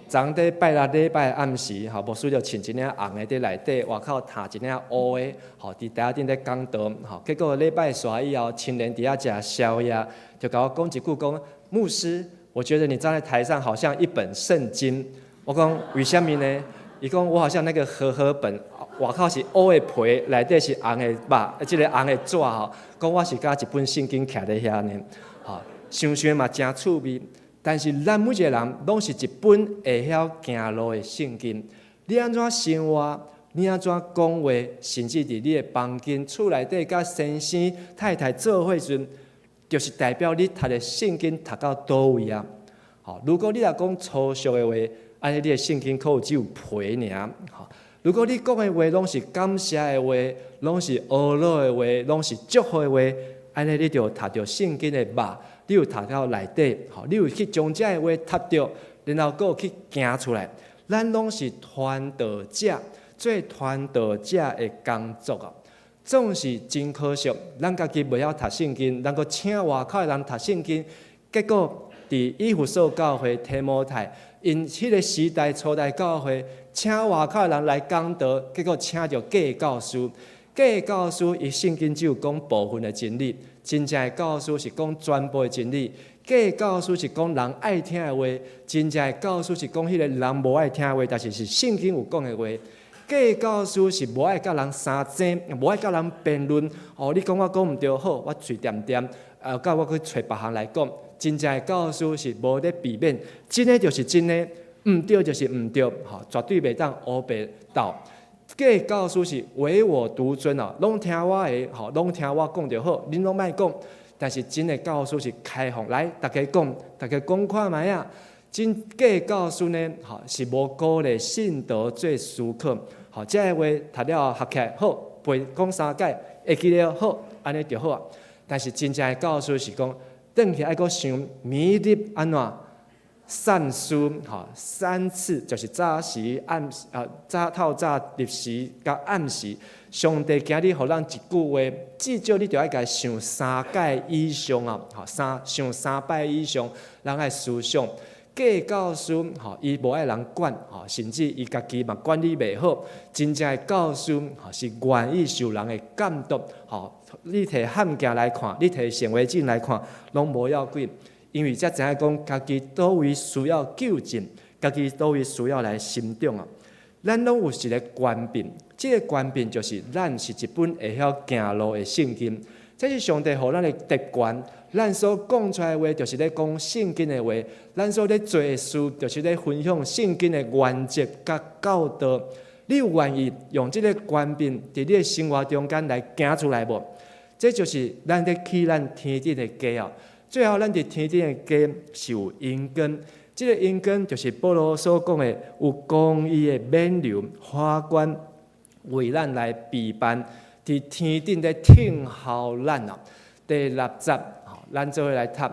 昨昏拜六禮拜暗時，吼，牧師就穿一領紅的佇內底，外口罩一領烏的，吼，佇台仔頂咧講道，吼，結果禮拜煞以後，親人佇遐食宵夜，就共我講一句講，牧師，我覺得你站在台上好像一本聖經。我講為啥物呢？伊講我好像那個和合本，外口是烏的皮，內底是紅的肉，這个紅的紙吼，講我是敢一本聖經徛佇遐呢，吼，想想嘛誠趣味。但是咱每一个人攏是一本會曉行路的聖經。你按怎生活，你按怎講話，甚至佇你的房間、厝內底，佮先生、太太做伙時陣，就是代表你讀的聖經讀到佗位啊！吼，如果你若講粗俗的話，按呢你的聖經可能只有皮爾。吼，如果你講的話攏是感謝的話，攏是呵咾的話，攏是祝福的話，按呢你就讀著聖經的肉。你有讀到內底，吼，你有去將這个話讀著，然後閣去行出來。咱攏是傳道者，做傳道者的工作啊，總是真可惜。咱家己袂曉讀聖經，咱閣請外口的人讀聖經，結果佇以弗所教會提摩太，𪜶彼個時代初代教會，請外口的人來講道，結果請著假教師。假教師伊聖經只有講部分的真理，真正的教師是講全部的真理。假教師是講人愛聽的話，真正的教師是講彼个人無愛聽的話，但是是聖經有講的話。假教師是無愛佮人相爭，無愛佮人辯論。哦，你講我講毋對，好，我喙恬恬，佮我去揣別項來講。真正的教師是無咧避免，真的就是真的，毋對就是毋對，吼，絕對袂當烏白鬥。假教師是唯我獨尊哦，攏聽我的，吼，攏聽我講就好，恁攏莫講。但是真的教師是開放，來，大家講，大家講看覓仔。真假教師呢，吼，是無鼓勵信徒做思考，吼，這个話讀了後學起來好，背講三擺，會記得好，按呢就好啊。但是真正的教師是講，轉去愛閣想，明日按怎散思，吼，三次就是早時暗啊，早透早、日時佮暗時。上帝今日予咱一句話，至少你著愛共想三擺以上啊，吼，想三擺以上，咱愛思想。假教師吼，伊無愛人管吼，甚至伊家己嘛管理袂好。真正的教師吼，是願意受人的監督吼。你提漢鏡來看，你提顯微鏡來看，攏無要緊，因為才知影講家己佗位需要糾正，家己佗位需要來成長啊。咱攏有一个權柄，這个權柄就是咱是一本會曉行路的聖經，這是上帝予咱的特權。咱所講出來的話，就是咧講聖經的話；咱所咧做的事，就是咧分享聖經的原則佮教導。你有願意用這个權柄佇你的生活中間來行出來無？這就是咱咧起咱天頂的家哦。最後，咱佇天頂的家是有銀根，這个銀根就是保羅所講的有公義的冕旒花冠，為咱來備辦，佇天頂咧等候咱哦。第六節，咱做伙來讀，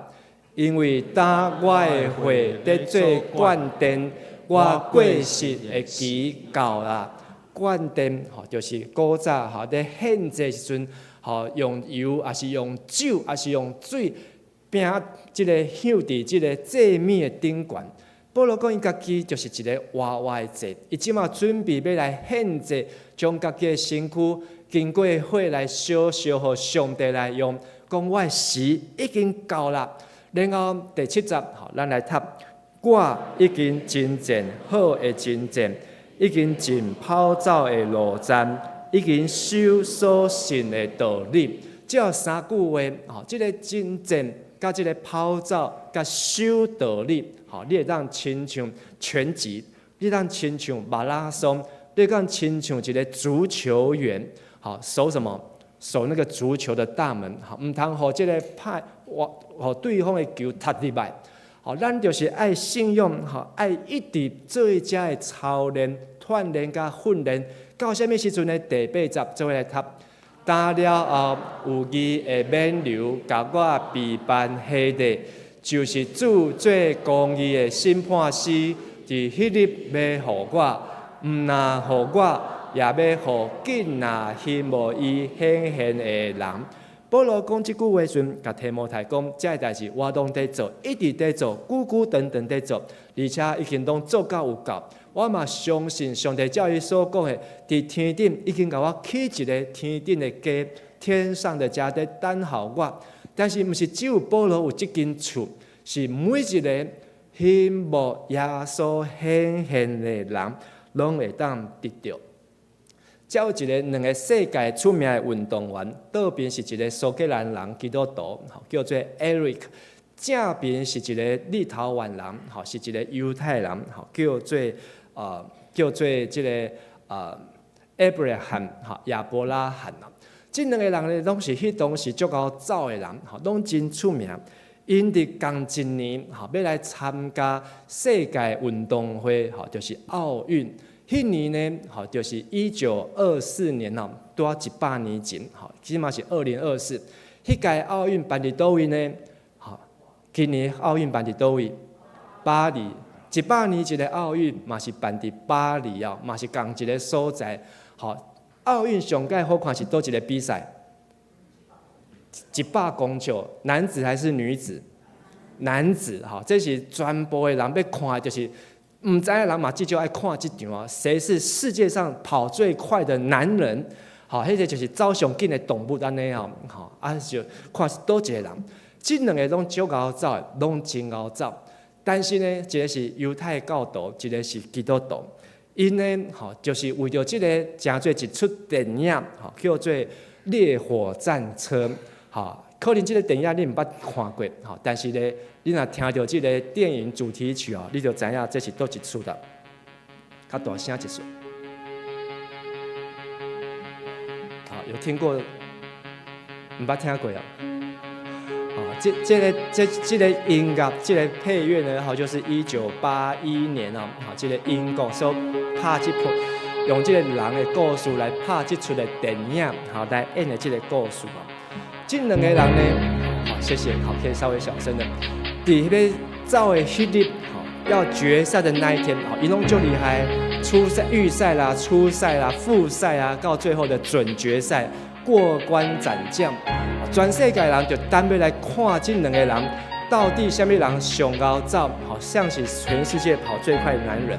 因為當我的血佇做灌奠，我過失的期到啦。灌奠吼，就是古早吼佇獻祭時陣，吼用油，抑是用酒，抑是用水，拚這个香佇這个祭物的頂懸。保羅講，伊家己就是一个活活的祭，伊這馬準備欲來獻祭，將家己的身軀經過火來燒，燒予上帝來用。講我的時已經到啦。然後第七節，吼，咱來讀。我已經征戰好的征戰，已經盡跑走的路程，已經守所信的道理。這三句話，吼，這个征戰、佮這个跑走、佮守道理，吼，你會當親像拳擊，你當親像馬拉松，你當親像一个足球員，吼，守什麼？守那個足球的大門，吼，毋通予這个歹，予對方的球踢入來。吼，咱就是愛信仰，吼，愛一直做遮的操練、鍛鍊佮訓練，到啥物時陣呢？第八節做伙來讀。焦了後有義的冕旒，共我備辦彼日，就是主做公義的審判師，佇彼日欲予我，毋若予我，也欲予見若希望伊顯現的人。保羅講這句話時，共提摩太講，這个代誌我攏佇做，一直佇做，久久長長佇做，而且已經攏做到有夠。我嘛相信上帝照伊所講的，佇天頂已經共我起一个天頂的家，天上的家佇等候我。但是毋是只有保羅有這間厝，是每一个希望耶穌顯現的人，攏會當得著。才有一个兩个世界出名的運動員，倒邊是一个蘇格蘭人基督徒，叫做 Eric；正邊是一个立陶宛人，吼，是一个猶太人，吼，叫做這个Abraham，吼，亞伯拉罕啊。這兩个人呢，攏是彼當時足𠢕走的人，吼，攏真出名。𪜶佇仝一年，吼，欲來參加世界運動會，吼，就是奧運。彼年呢，吼，就是1924年哦，拄仔100年前，吼，這馬是2024。彼屆奧運辦佇佗位呢？吼，今年奧運辦佇佗位？巴黎。100年一个奧運嘛是辦佇巴黎哦，嘛是仝一个所在。吼，奧運上蓋好看是佗一个比賽？100公尺，男子還是女子？男子，吼，這是全部的人欲看的，就是毋知的人嘛，至少愛看這場啊。誰是世界上跑最快的男人？吼，彼個就是走上緊的動物按呢吼，吼啊就看是佗一個人。這兩个攏足𠢕走的，攏真𠢕走。但是呢，一个是猶太教徒，一个是基督徒。𪜶呢，吼，就是為著這个成做一齣電影，吼，叫做《烈火戰車》。吼，可能這个電影你毋捌看過，吼，但是呢，你若聽著這个電影主題曲哦，你就知影這是佗一齣啦。較大聲一絲。好，有聽過？毋捌聽過啊？這個音樂，這個配樂呢，吼，就是1981年哦，吼，這個英國所拍這部，用這個人的故事來拍這齣的電影，吼，來演的這個故事啊。這兩個人呢，好，謝謝，好，可以稍微小聲的。佇彼個走的彼日，吼，要決賽的那一天，吼，𪜶攏足厲害，初賽、預賽啦、初賽啦、複賽啊，到最後的準決賽過關斬將。全世界人就等欲來看這兩個人到底啥物人上𠢕走，好像是全世界跑最快的男人。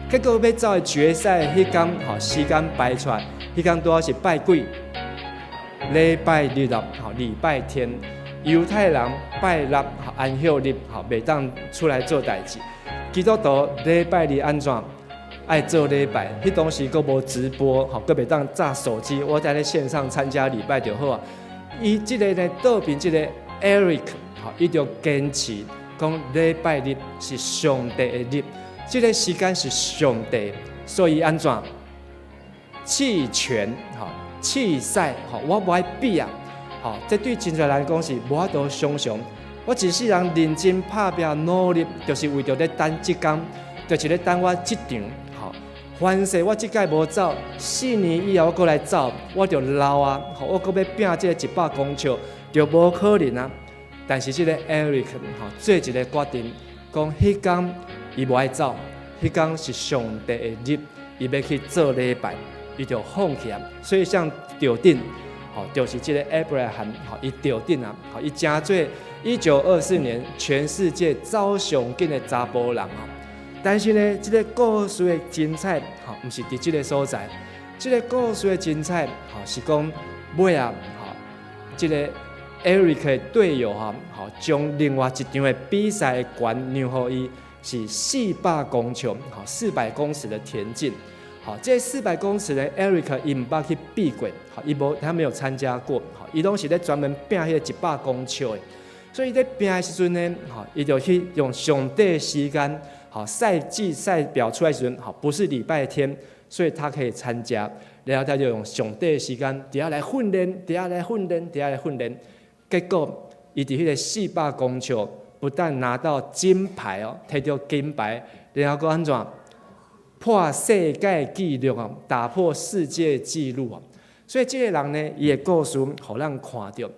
結果欲走的決賽彼工，吼，時間排出來，彼工拄好是拜幾？禮拜日啊，吼，禮拜天，猶太人拜六安息日，吼，袂當出來做代誌。基督徒禮拜日按怎？愛做禮拜，彼當時閣無直播，吼，閣袂當紮手機，我佇咧線上參加禮拜就好啊。伊這个呢，倒邊這個 Eric，吼，伊就堅持講禮拜日是上帝的日，這个時間是上帝，所以按怎？棄權，吼，棄賽，吼，我無愛比啊，吼，這對真濟人講是無法度想象。我一世人認真拍拚努力，就是為著咧等這工，就是咧等我這場，吼。凡勢我這擺無走，4年以後我閣來走，我就老啊，吼，我閣欲拚這个100公尺，就無可能啊。但是這个 Eric 吼做一个決定，講彼工伊無愛走，彼工是上帝的日，伊欲去做禮拜，伊就放棄啊。所以像著頂，吼，就是這个 Abraham，吼，伊著頂啊，吼，伊成做1924年全世界走上緊的查埔人吼。但是呢，這个故事的精彩，吼，毋是佇這个所在。這个故事的精彩，吼，是講尾啊，吼，這个 Eric 的隊友哈，吼，將另外一場的比賽的權讓予伊，是四百公尺，吼，400公尺的田徑。好，這四百公尺呢，Eric 伊毋捌去比過，吼，伊無，他沒有參加過，吼，伊攏是咧專門拚彼个100公尺的。所以咧拚的時陣呢，吼，伊就去用上帝時間。好，賽季賽表出來時陣，好，不是禮拜天，所以他可以參加。然後他就用上帝的時間，佇遐來訓練，佇遐來訓練，佇遐來訓練。結果，伊佇彼个四百公尺，不但拿到金牌哦，摕著金牌，然後閣按怎破世界紀錄哦，打破世界紀錄哦。所以這个人呢，伊的故事，予咱看著，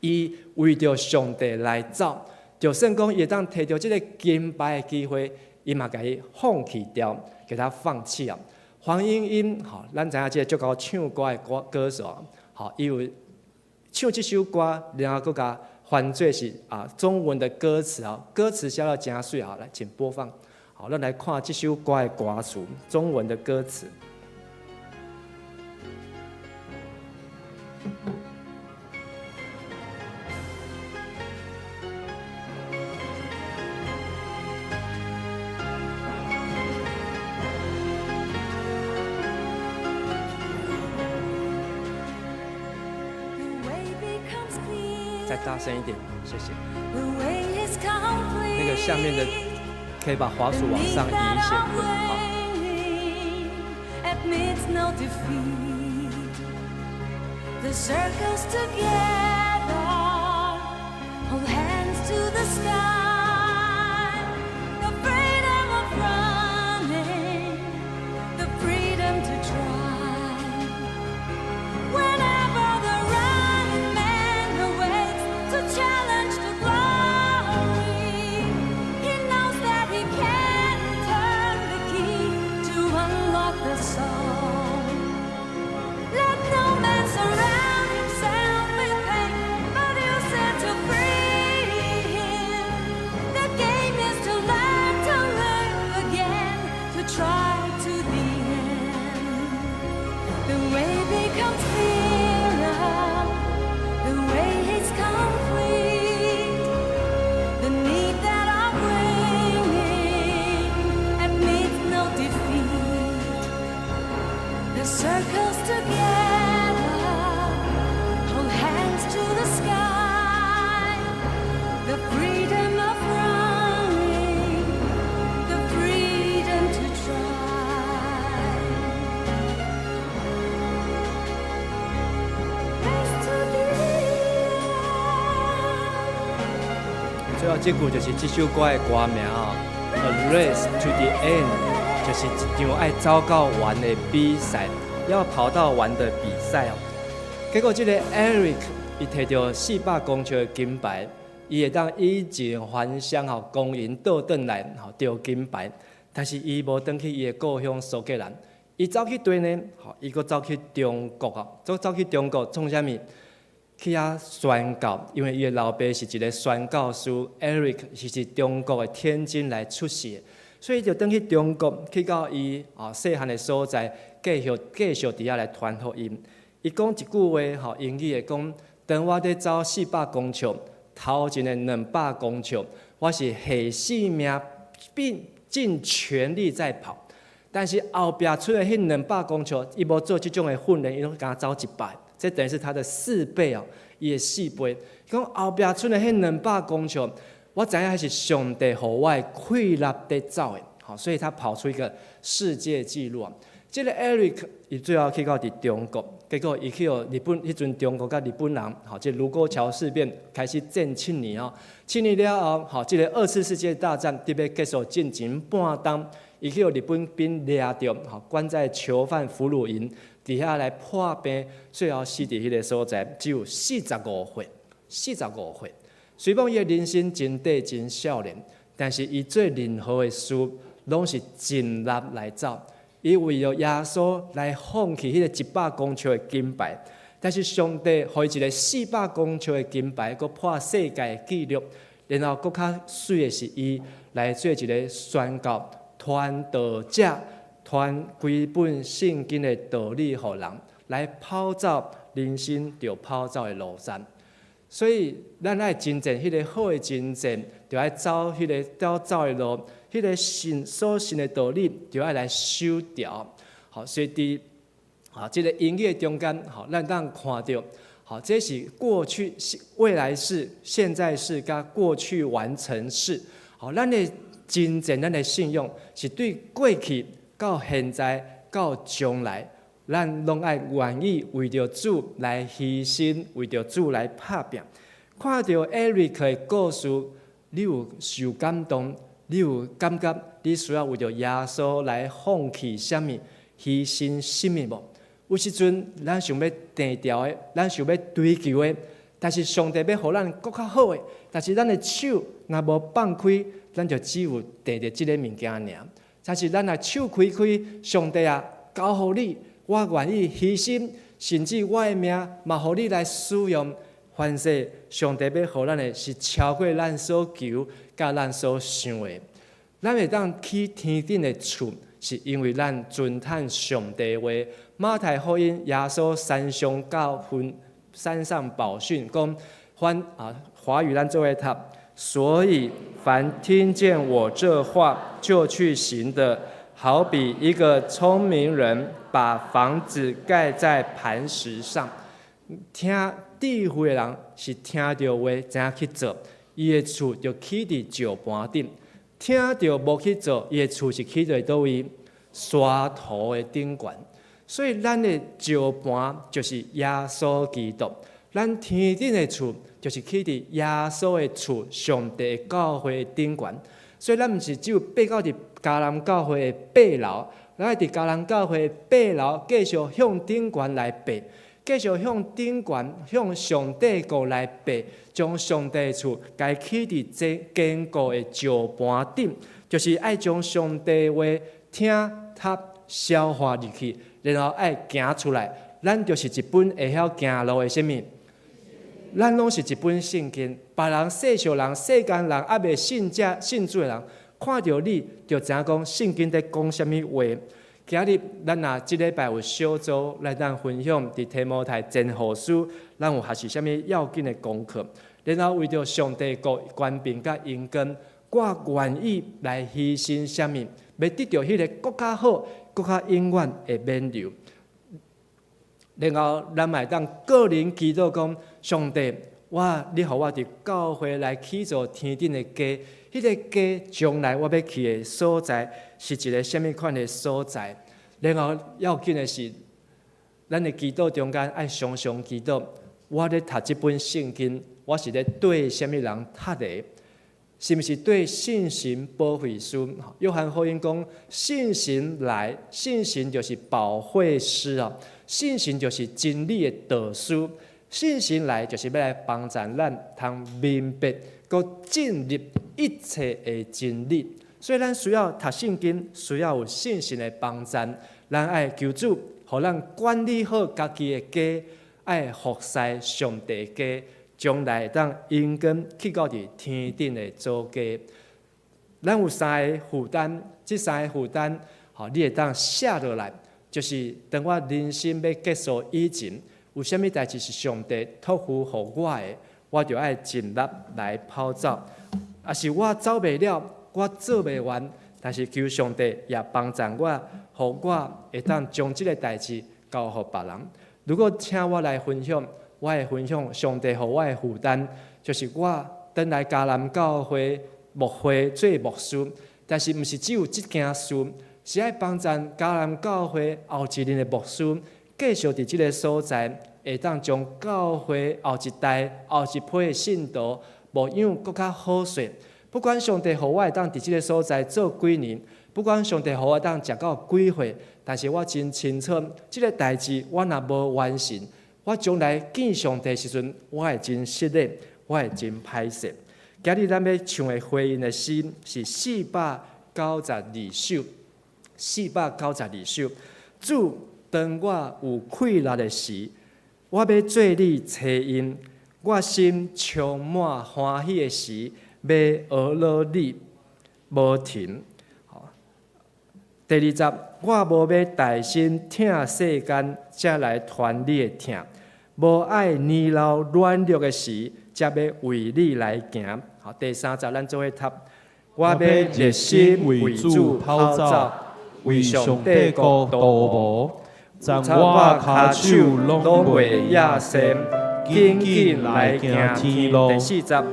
伊為著上帝來走。就算講伊會當摕著這个金牌的機會，伊嘛共伊放棄掉，共他放棄啊。黃鶯鶯，吼，咱知影這个足𠢕唱歌的歌歌手，吼，伊有唱這首歌，然後閣共翻做是啊中文的歌詞啊，歌詞寫得誠媠啊，來，請播放。好，咱來看這首歌的歌詞，中文的歌詞。再大聲一點，謝謝。那個下面的可以把滑鼠往上移一些，對，好。 The circles together, hold hands to the sky. The freedom of running, the freedom to try. Whenever the running man awakes to challenge the glory, he knows that he can. 最後這句就是這首歌的歌名哦，A Race to the End，就是一場愛走到完的比賽，要跑到完的比賽哦。結果這个 Eric 伊提著400公尺的金牌，伊會當以盡還鄉吼，光榮倒轉來吼著金牌。但是伊無轉去伊的故鄉蘇格蘭，伊走去佗呢？吼，伊閣走去中國哦，走走去中國創啥物？去遐宣教，因為伊的老爸是一个宣教師，Eric 是佇中國的天津來出世的，所以就轉去中國，去到伊啊細漢的所在，繼續繼續佇遐來傳福音。伊講一句話，吼，英語的講：當我佇走四百公尺，頭前的200公尺，我是下死命並盡全力在跑。但是後壁出的彼兩百公尺，伊無做這種的訓練，伊攏敢走100。這等於是他的四倍哦，伊的四倍。講後壁賰的彼兩百公尺，我知影彼是上帝予我的氣力佇走的，好，所以他跑出一個世界紀錄啊。這个 Eric 伊最後去到佇中國，結果伊去予日本，彼陣中國佮日本人，吼，這盧溝橋事變開始戰七年哦，七年了後，吼，這个二次世界大戰特別結束戰前半冬，伊去予日本兵掠著，吼，關在囚犯俘虜營。佇遐來破病，最後死佇彼个所在，只有四十五歲，四十五歲。雖講伊的人生真短真少年，但是伊做任何的事，攏是盡力來走。伊為著耶穌來放棄彼个100公尺的金牌，但是上帝予伊一个四百公尺的金牌，閣破世界紀錄。然後閣較媠的是，伊來做一个宣教傳道者。傳規本聖經的道理予人，來跑走人生著跑走的路線。所以，咱愛真正彼个好的征戰，著愛走彼个走走的路，彼个信所信的道理，著愛來守牢。好，所以佇啊，這个英語的中間，好，咱當看著，好，這是過去、未來式、現在式佮過去完成式。好，咱的真正咱的信仰是對過去到現在到將來，咱攏愛願意為著主來犧牲，為著主來拍拚。看著 Eric 的故事，你有受感動？你有感覺你需要為著耶穌來放棄啥物、犧牲啥物無？有時陣咱想欲低調的，咱想欲追求的，但是上帝欲予咱閣較好的，但是咱的手若無放開，咱就只有綴著這个物件爾。但是咱若手開開，上帝啊，交予你，我願意犧牲，甚至我的命嘛，予你來使用。凡事上帝欲予咱的是超過咱所求、佮咱所想的。咱會當起天頂的厝，是因為咱遵趁上帝話。馬太福音耶穌山上教訓、山上寶訓講，凡啊華語咱做伙讀。所以凡聽見我這話就去行的，好比一個聰明人把房子蓋在磐石上。聽智慧的人是聽著話知影去做，伊的厝就起佇石盤頂；聽著無去做，伊的厝是起佇佗位？沙土的頂懸。所以咱的石盤就是耶穌基督，咱天頂的厝就是起佇耶穌的厝，上帝的教會的頂懸。所以咱毋是只有爬到佇迦南教會的八樓，咱愛佇迦南教會的八樓繼續向頂懸來爬，繼續向頂懸向上帝國來爬，將上帝的厝共起佇這堅固的石盤頂，就是愛將上帝話聽讀消化入去，然後愛行出來。咱就是一本會曉行路的啥物？咱攏是一本聖經，別人世俗人、世間人猶未信者、信主的人，看著你就知影講聖經佇講啥物話。今日咱若這禮拜有小組來咱分享佇提摩太前後書，咱有學習啥物要緊的功課。然後為著上帝國權柄佮榮光，我願意來犧牲啥物，欲得著彼个閣較好、閣較永遠的勉勵。然後咱嘛會當個人祈禱講：上帝，我你予我佇教會來起造天頂的家，彼个家將來我欲去的所在是一个啥物款的所在？然後要緊的是，咱的祈禱中間愛常常祈禱。我咧讀這本聖經，我是咧對啥物人讀的？是毋是對聖神保惠師？約翰福音講，聖神來，聖神就是保惠師啊，聖神就是真理的導師。聖神來就是欲來幫助咱，通明白、閣進入一切的真理。所以咱需要讀聖經，需要有聖神的幫助。咱愛求主，予咱管理好家己的家，愛服侍上帝家。將來會當永遠去到佇天頂的祖家。咱有三个負擔，這三个負擔，吼，你會當寫落來，就是當我人生欲結束以前，有啥物代誌是上帝託付予我的，我就愛盡力來跑走。啊是我走袂了，我做袂完，但是求上帝也幫助我，予我會當將這个代誌交予別人。如果請我來分享，我會分享上帝予我的負擔，就是我轉來迦南教會牧會做牧師，但是毋是只有這件事，是愛幫助迦南教會後一任的牧師，繼續佇這个所在，會當將教會後一代、後一批的信徒牧養閣較好勢。不管上帝予我會當佇這个所在做幾年，不管上帝予我當食到幾歲，但是我真清楚，這个代誌我若無完成，我將來見上帝時陣，我會真失禮，我會真歹勢。今日咱欲唱的回應的詩是492首，492首。主，當我有氣力的時，我欲做你差印；我心充滿歡喜的時，欲呵咾你無停。第二節，我無欲大心疼世間，才來傳你的疼；無愛年老軟弱的時，才欲為你來行。好，第三節咱做伙讀，我欲熱心為主跑走，為上帝國塗無，昨我跤手攏袂野鉎，緊緊來行天路。第四節，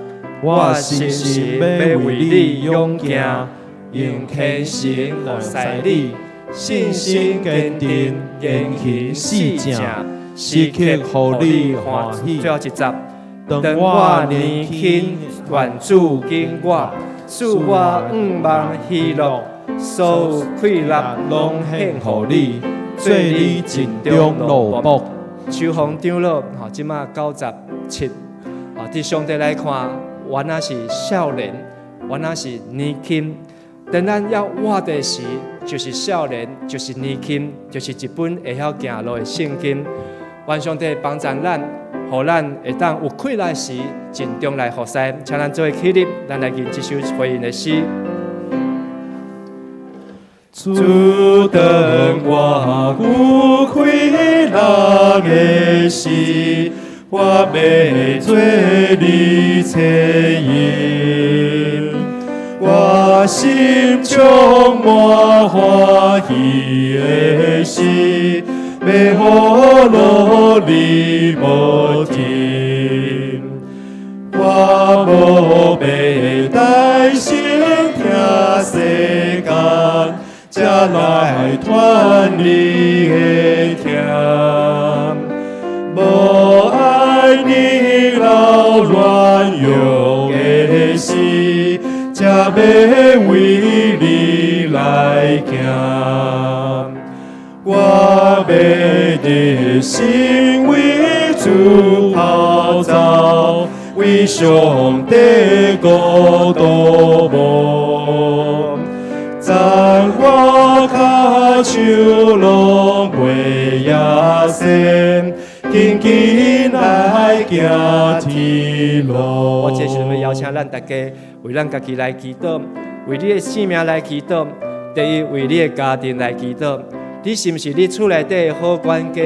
我誠心欲為你勇行，用虔誠服侍你，信心堅定，言行四正，時刻予你歡喜。最後一節，當我年輕，願主緊我，賜我向望喜樂，所有氣力攏獻予你，做你盡忠奴僕。秋紅長老，吼，這馬97，啊，佇上帝來看，原來是少年，原來是年輕。當咱猶活的時，就是少年，就是年輕，就是一本會曉行路的聖經。願上帝幫助咱，予咱會當有氣力時，盡忠來服侍。請咱做伙起立，咱來吟這首回應的詩。主，當我有氣力的時，我欲做你差印。我心充滿歡喜的時，欲呵咾你無停。我無欲大聲疼世間，才來傳你的疼。無愛年老軟弱的時，才欲為你來行。我欲熱心為主跑走，為上帝國塗無。昨我跤手攏袂野鉎，緊緊來行天路。我這時陣欲邀請咱大家為咱家己來祈禱，為你的性命來祈禱。第一，為你的家庭來祈禱。你是毋是你厝內底的好管家？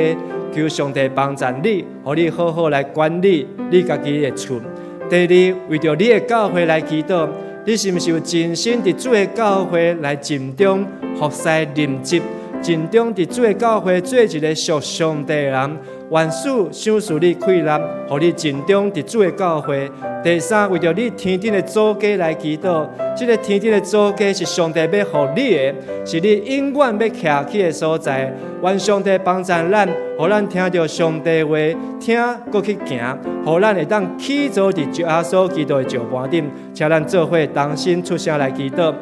求上帝幫助你，予你好好來管理你家己的厝。第二，為著你的教會來祈禱。你是毋是有盡心佇主的教會來盡忠服侍任職，盡忠佇主的教會做一个屬上帝的人？願主賞賜你氣力，予你盡忠佇主的教會。第三，為著你天頂的祖家來祈禱，這个天頂的祖家是上帝欲予你的，是你永遠欲徛起的所在。願上帝幫助咱，予咱聽著上帝話，聽閣去行，予咱會當起坐佇主耶穌基督的石盤頂，請咱做伙同心出聲來祈禱。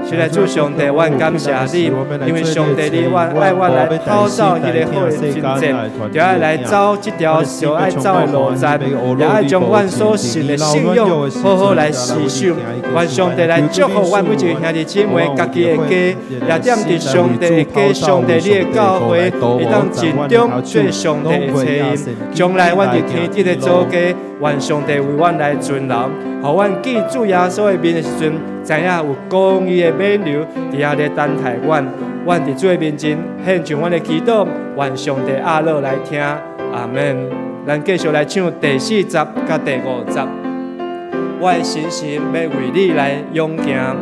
親愛主上帝，阮感謝你，因為上帝你阮愛阮來跑走彼个好的征戰，就愛來走這條上愛走的路程，也愛將阮所信的信仰好好來持守。願上帝來祝福阮每一个兄弟姊妹，家己的家，也踮佇上帝的家、上帝你的教會，會當盡忠做上帝的差役。將來阮佇天頂的祖家，願上帝為阮來存留，予阮見主耶穌的面的時陣，知影有公義的馬牛佇遐咧等待阮。阮佇主的面前獻上阮的祈禱，願上帝阿樂來聽，阿門。咱繼續來唱第四節佮第五節。我的信心欲為你來勇行。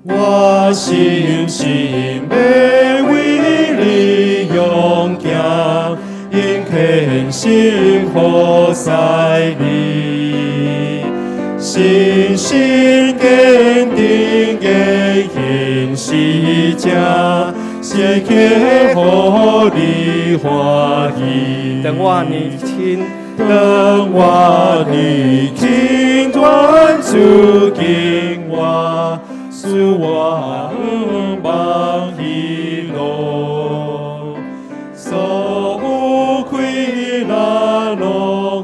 我信心欲為你勇行，因虔心服侍你，信心堅定言行是正，時刻予你歡喜。當我年輕，當我年輕，願主經我，使我向望喜樂，所有氣力攏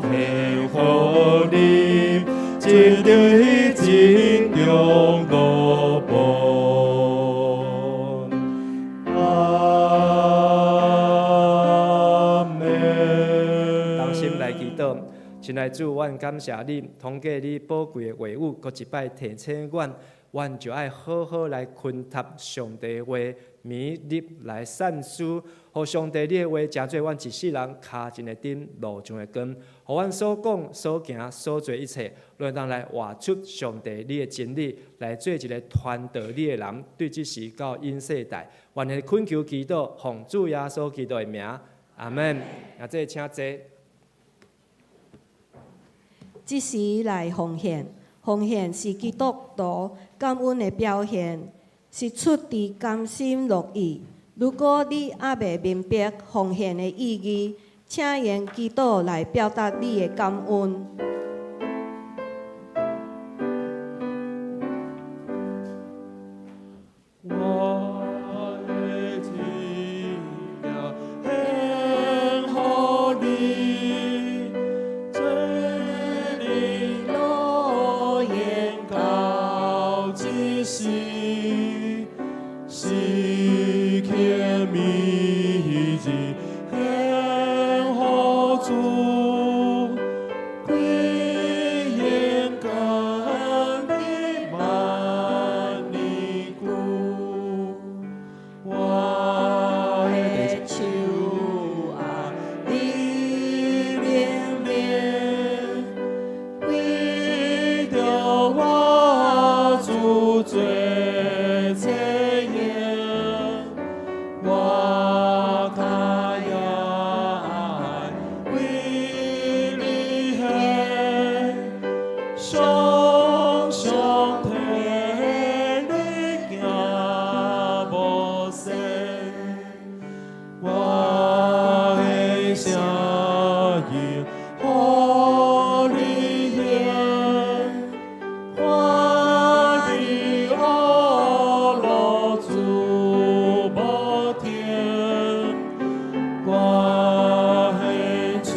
獻予你，盡力盡忠落步。阿門。同心來祈禱，親愛主，阮感謝你，通過你寶貴的話語，閣一擺提醒阮，阮就愛好好來熏習上帝話，暝日來散思，予上帝你的話，成做阮一世人跤前的燈，路上的光，予阮所講、所行、所做一切，攏會當來活出上帝你的真理，來做一个傳道你的人，對這時到永世代。願意懇求祈禱，奉主耶穌基督的名，阿門。啊，這請坐。這時來奉獻，奉獻是基督徒感恩的表現，是出自甘心樂意。如果你猶未明白奉獻的意義，請用祈禱來表達你的感恩。我的生命獻予你，做你樂園到這時，時刻暝日獻予主，歸榮甘你萬年久。我的手啊，你靈靈，為著我主做差役，我較也愛為你獻，常常替你行無息。我的聲音予你聽，歡喜呵樂主無停，我獻嘴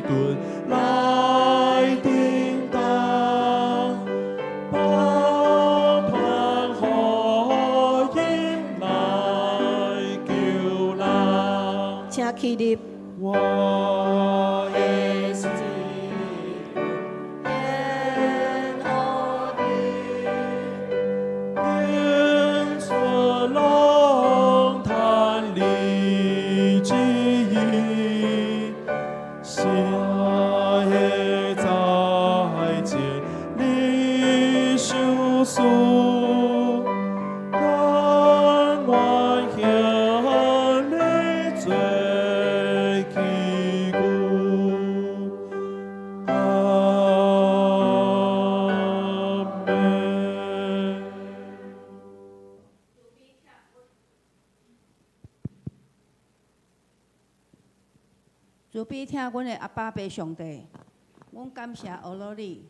唇來叮當，報傳福音來救人。請起立。我的心獻予你，演出龍壇你旨意，寫在前你手書，甘願向你做悲疼阮的阿爸父上帝，阮感謝阿羅你，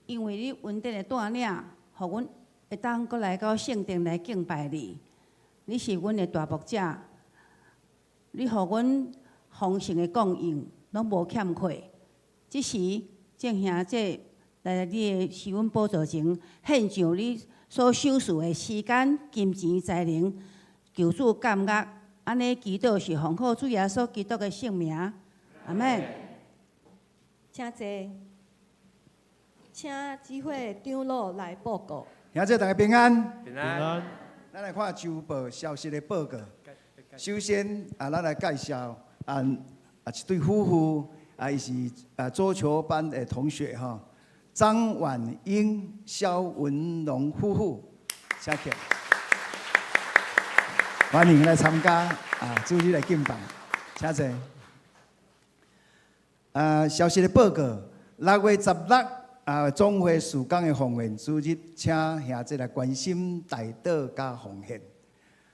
因為你恩典的帶領，予阮會當閣來到聖殿來敬拜你。你是阮的大牧者，你予阮豐盛的供應，攏無欠缺。這時眾兄弟來佇你的施恩寶座前，獻上你所賞賜的時間、金錢、才能，求主感恩。按呢祈禱是奉靠主耶穌基督的聖名，阿們。請坐，請姊會長老來報告。兄弟大家平安。平平安。咱來看週報消息的報告。首先啊，咱來介紹一對夫婦啊，伊是桌球班的同學吼，張婉英、蕭文龍夫婦，請起來。歡迎來參加啊，主日來敬拜，請坐。消息的報告，6月16啊，總會事工的奉獻主日，請兄弟來關心代禱佮奉獻。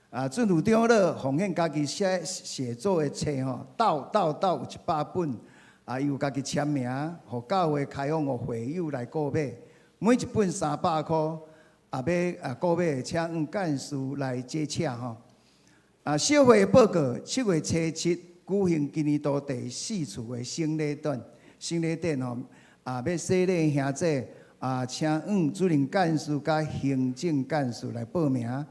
啊，進入長老奉獻家己寫寫作的冊吼，鬥鬥鬥有100本，啊，伊有家己簽名，予教會開放予會友來購買，每一本300箍，啊，欲購買，請向幹事來接洽吼。啊，小會報告，7月初7舉行今年度第四次的聖禮典，聖禮典吼，啊，欲洗禮兄弟啊，請向主任幹事佮行政幹事來報名。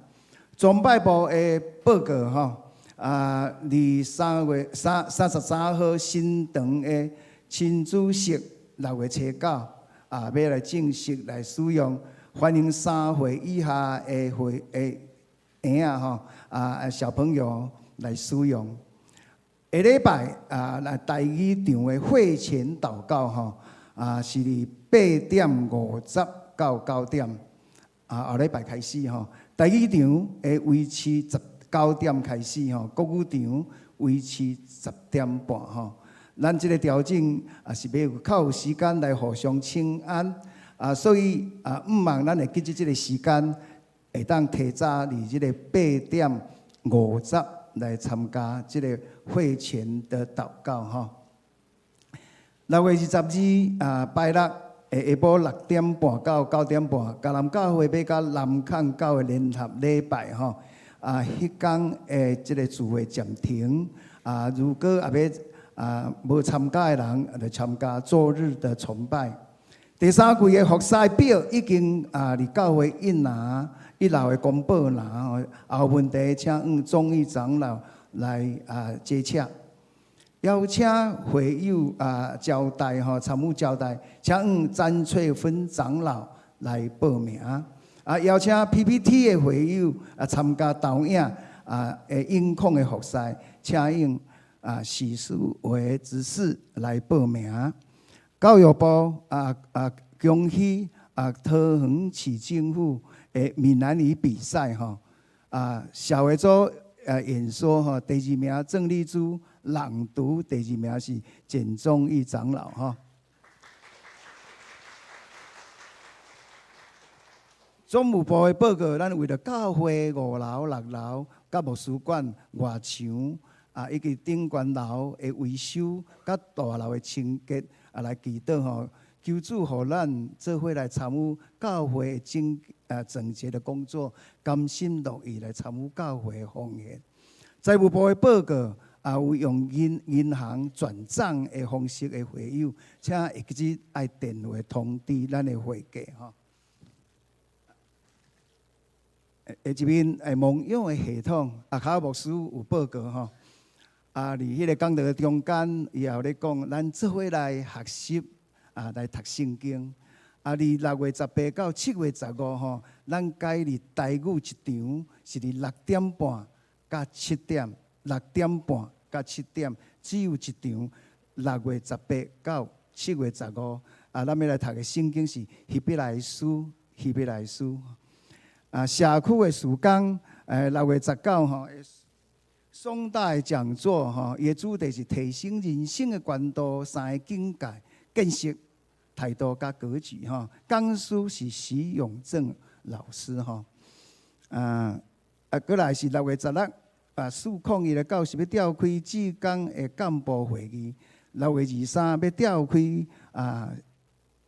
崇拜部的報告吼，啊，佇3月33號新堂的親子室6月初9啊，欲來正式來使用，歡迎3歲以下的會的嬰仔吼，啊小朋友來使用。下禮拜啊，來台語場的會前禱告吼，啊是佇8點50到9點，啊後禮拜開始吼。台語場會維持9點開始吼，國語場維持10點半吼。咱這個調整啊是欲有較有時間來互相請安啊，所以啊，毋望咱會記得這個時間會當提早佇這個8點50來參加這個會前的禱告吼。6月22啊，拜六下晡6點半到9點半，迦南教會欲佮南崁教會聯合禮拜吼。啊，彼工的這個聚會暫停啊，如果也欲無參加的人，來參加周日的崇拜。第三季的服侍表已經啊，佇教會一拿一樓的公報欄吼，有問題請向總議長老來接洽。邀請會友啊招待吼，參與招待，請向詹翠芬長老來報名。啊，邀請 PPT 的會友啊參加投影啊的音控的服侍，請用許書為執事來報名。教育部恭喜桃園市政府的閩南語比賽吼啊，社會組演說吼，第二名鄭麗珠，朗讀第二名是簡忠義長老吼。總務部的報告，咱為著教會五樓、六樓佮牧師館外牆啊，以及頂懸樓的維修，佮大樓的清潔啊，來祈禱吼，求主予咱做伙來參與教會整潔的工作，甘心樂意來參與教會的奉獻。財務部的報告啊，有用銀行轉帳的方式的會友，請會記得愛電話通知咱的會計吼。下一面牧養的系統，阿卡牧師有報告吼。啊，佇彼個講道的中間，伊也有咧講，咱做伙來學習啊，來讀聖經。啊，佇6月18到7月15吼，咱改佇台語一場，是佇6點半到7點，六點半到7點，只有一場。6月18到7月15，啊，咱欲來讀的聖經是希伯來書，希伯來書。啊，社區的事工，6月19吼，松大的講座吼，伊的主題是提升人生的關度，三个境界、見識、態度佮格局吼。講師是徐永正老師吼。啊，閣來是6月16， 401的九是欲召開志工的幹部會議，6月23欲召開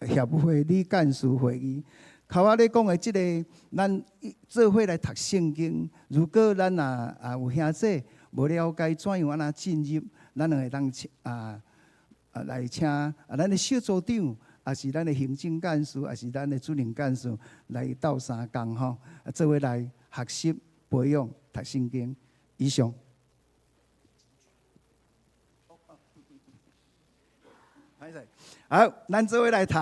協會理幹事會議。頭仔咧講的這个，咱做伙來讀聖經。如果咱若有兄弟無了解怎樣按怎進入，咱會當請來請咱的小組長，抑是咱的行政幹事，抑是咱的主任幹事來鬥相共吼，做伙來學習培養讀聖經。以上。好，咱做伙來讀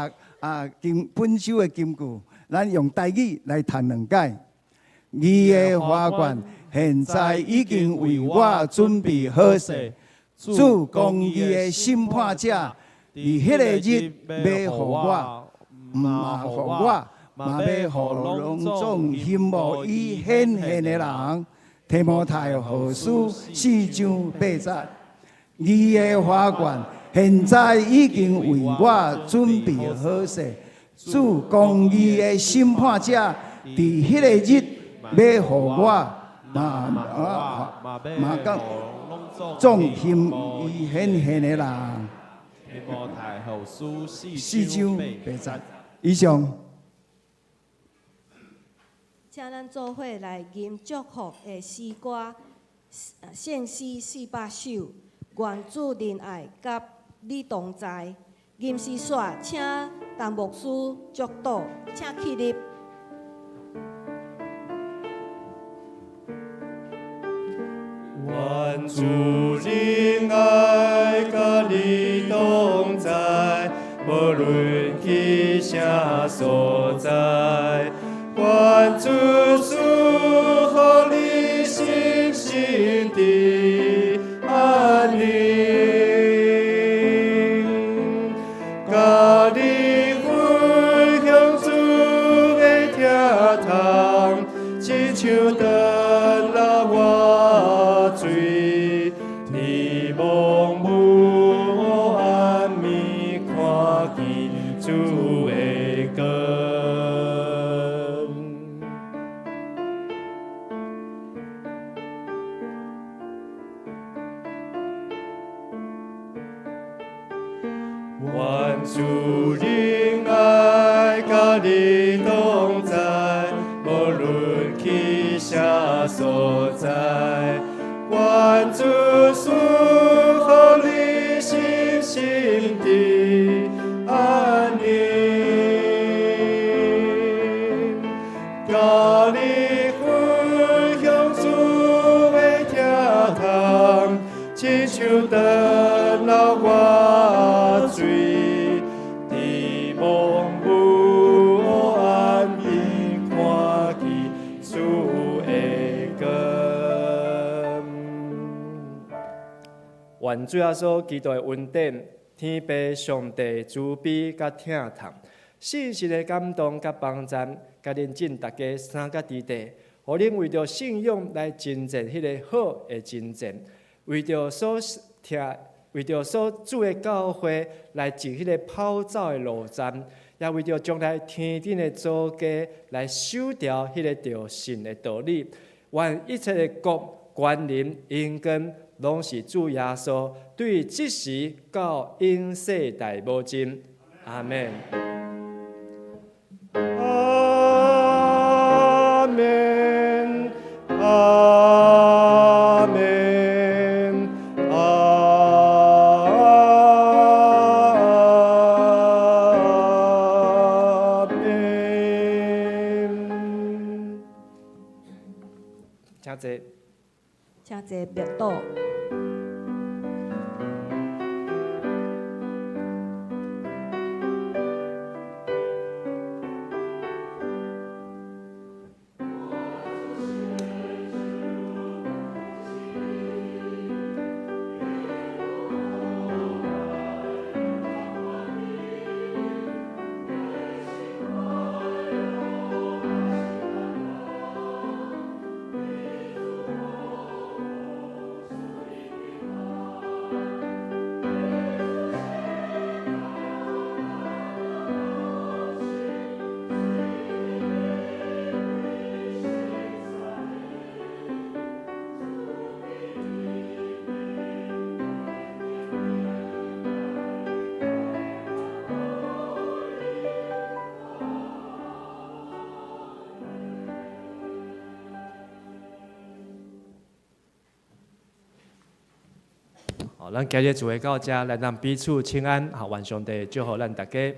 今本周的金句，咱用台語來讀兩擺。義的華冠現在已經為我準備好勢，主公義的審判者，佇彼个日欲予我，毋嘛予我，嘛欲予攏總欣慕伊顯現的人。提摩太後書四章八節。義的華冠現在已經為我準備好勢，主公義的審判者，佇彼个日欲予我，嘛嘛講總欣慕伊顯現的人。提摩太後書四章八節。以上。請咱做伙來吟祝福的詩歌，聖詩400首，願主仁愛佮你同在。吟詩煞，請陳牧師祝禱，請起立。願主仁愛佮你同在，無論去啥所在。願主賜予你心心的安寧，佮你分享主的疼痛，親像轉來活水，佇茫無暗暝看見主的光。願主仁愛佮你同在，無論去啥所在。願主賜予你心心的安寧，佮你分享主的疼痛，親像轉來活水，佇茫無暗暝看見主的光。願主耶穌基督的恩典、天父上帝慈悲佮疼痛、聖神的感動佮幫贊，佮恁眾逐家三甲弟弟，予恁為著信仰來征戰彼个好的征戰，為著所疼、為著所主的教會來盡彼个跑走的路站，也為著將來天頂的祖家來守牢彼个著信的道理。願一切的國、權能、榮光，攏是主耶穌對這時到永世代無盡。阿們。阿們，阿們，阿們。請坐。請坐默禱。咱今日聚會到遮，來咱彼此請安，好，願上帝祝福咱大家。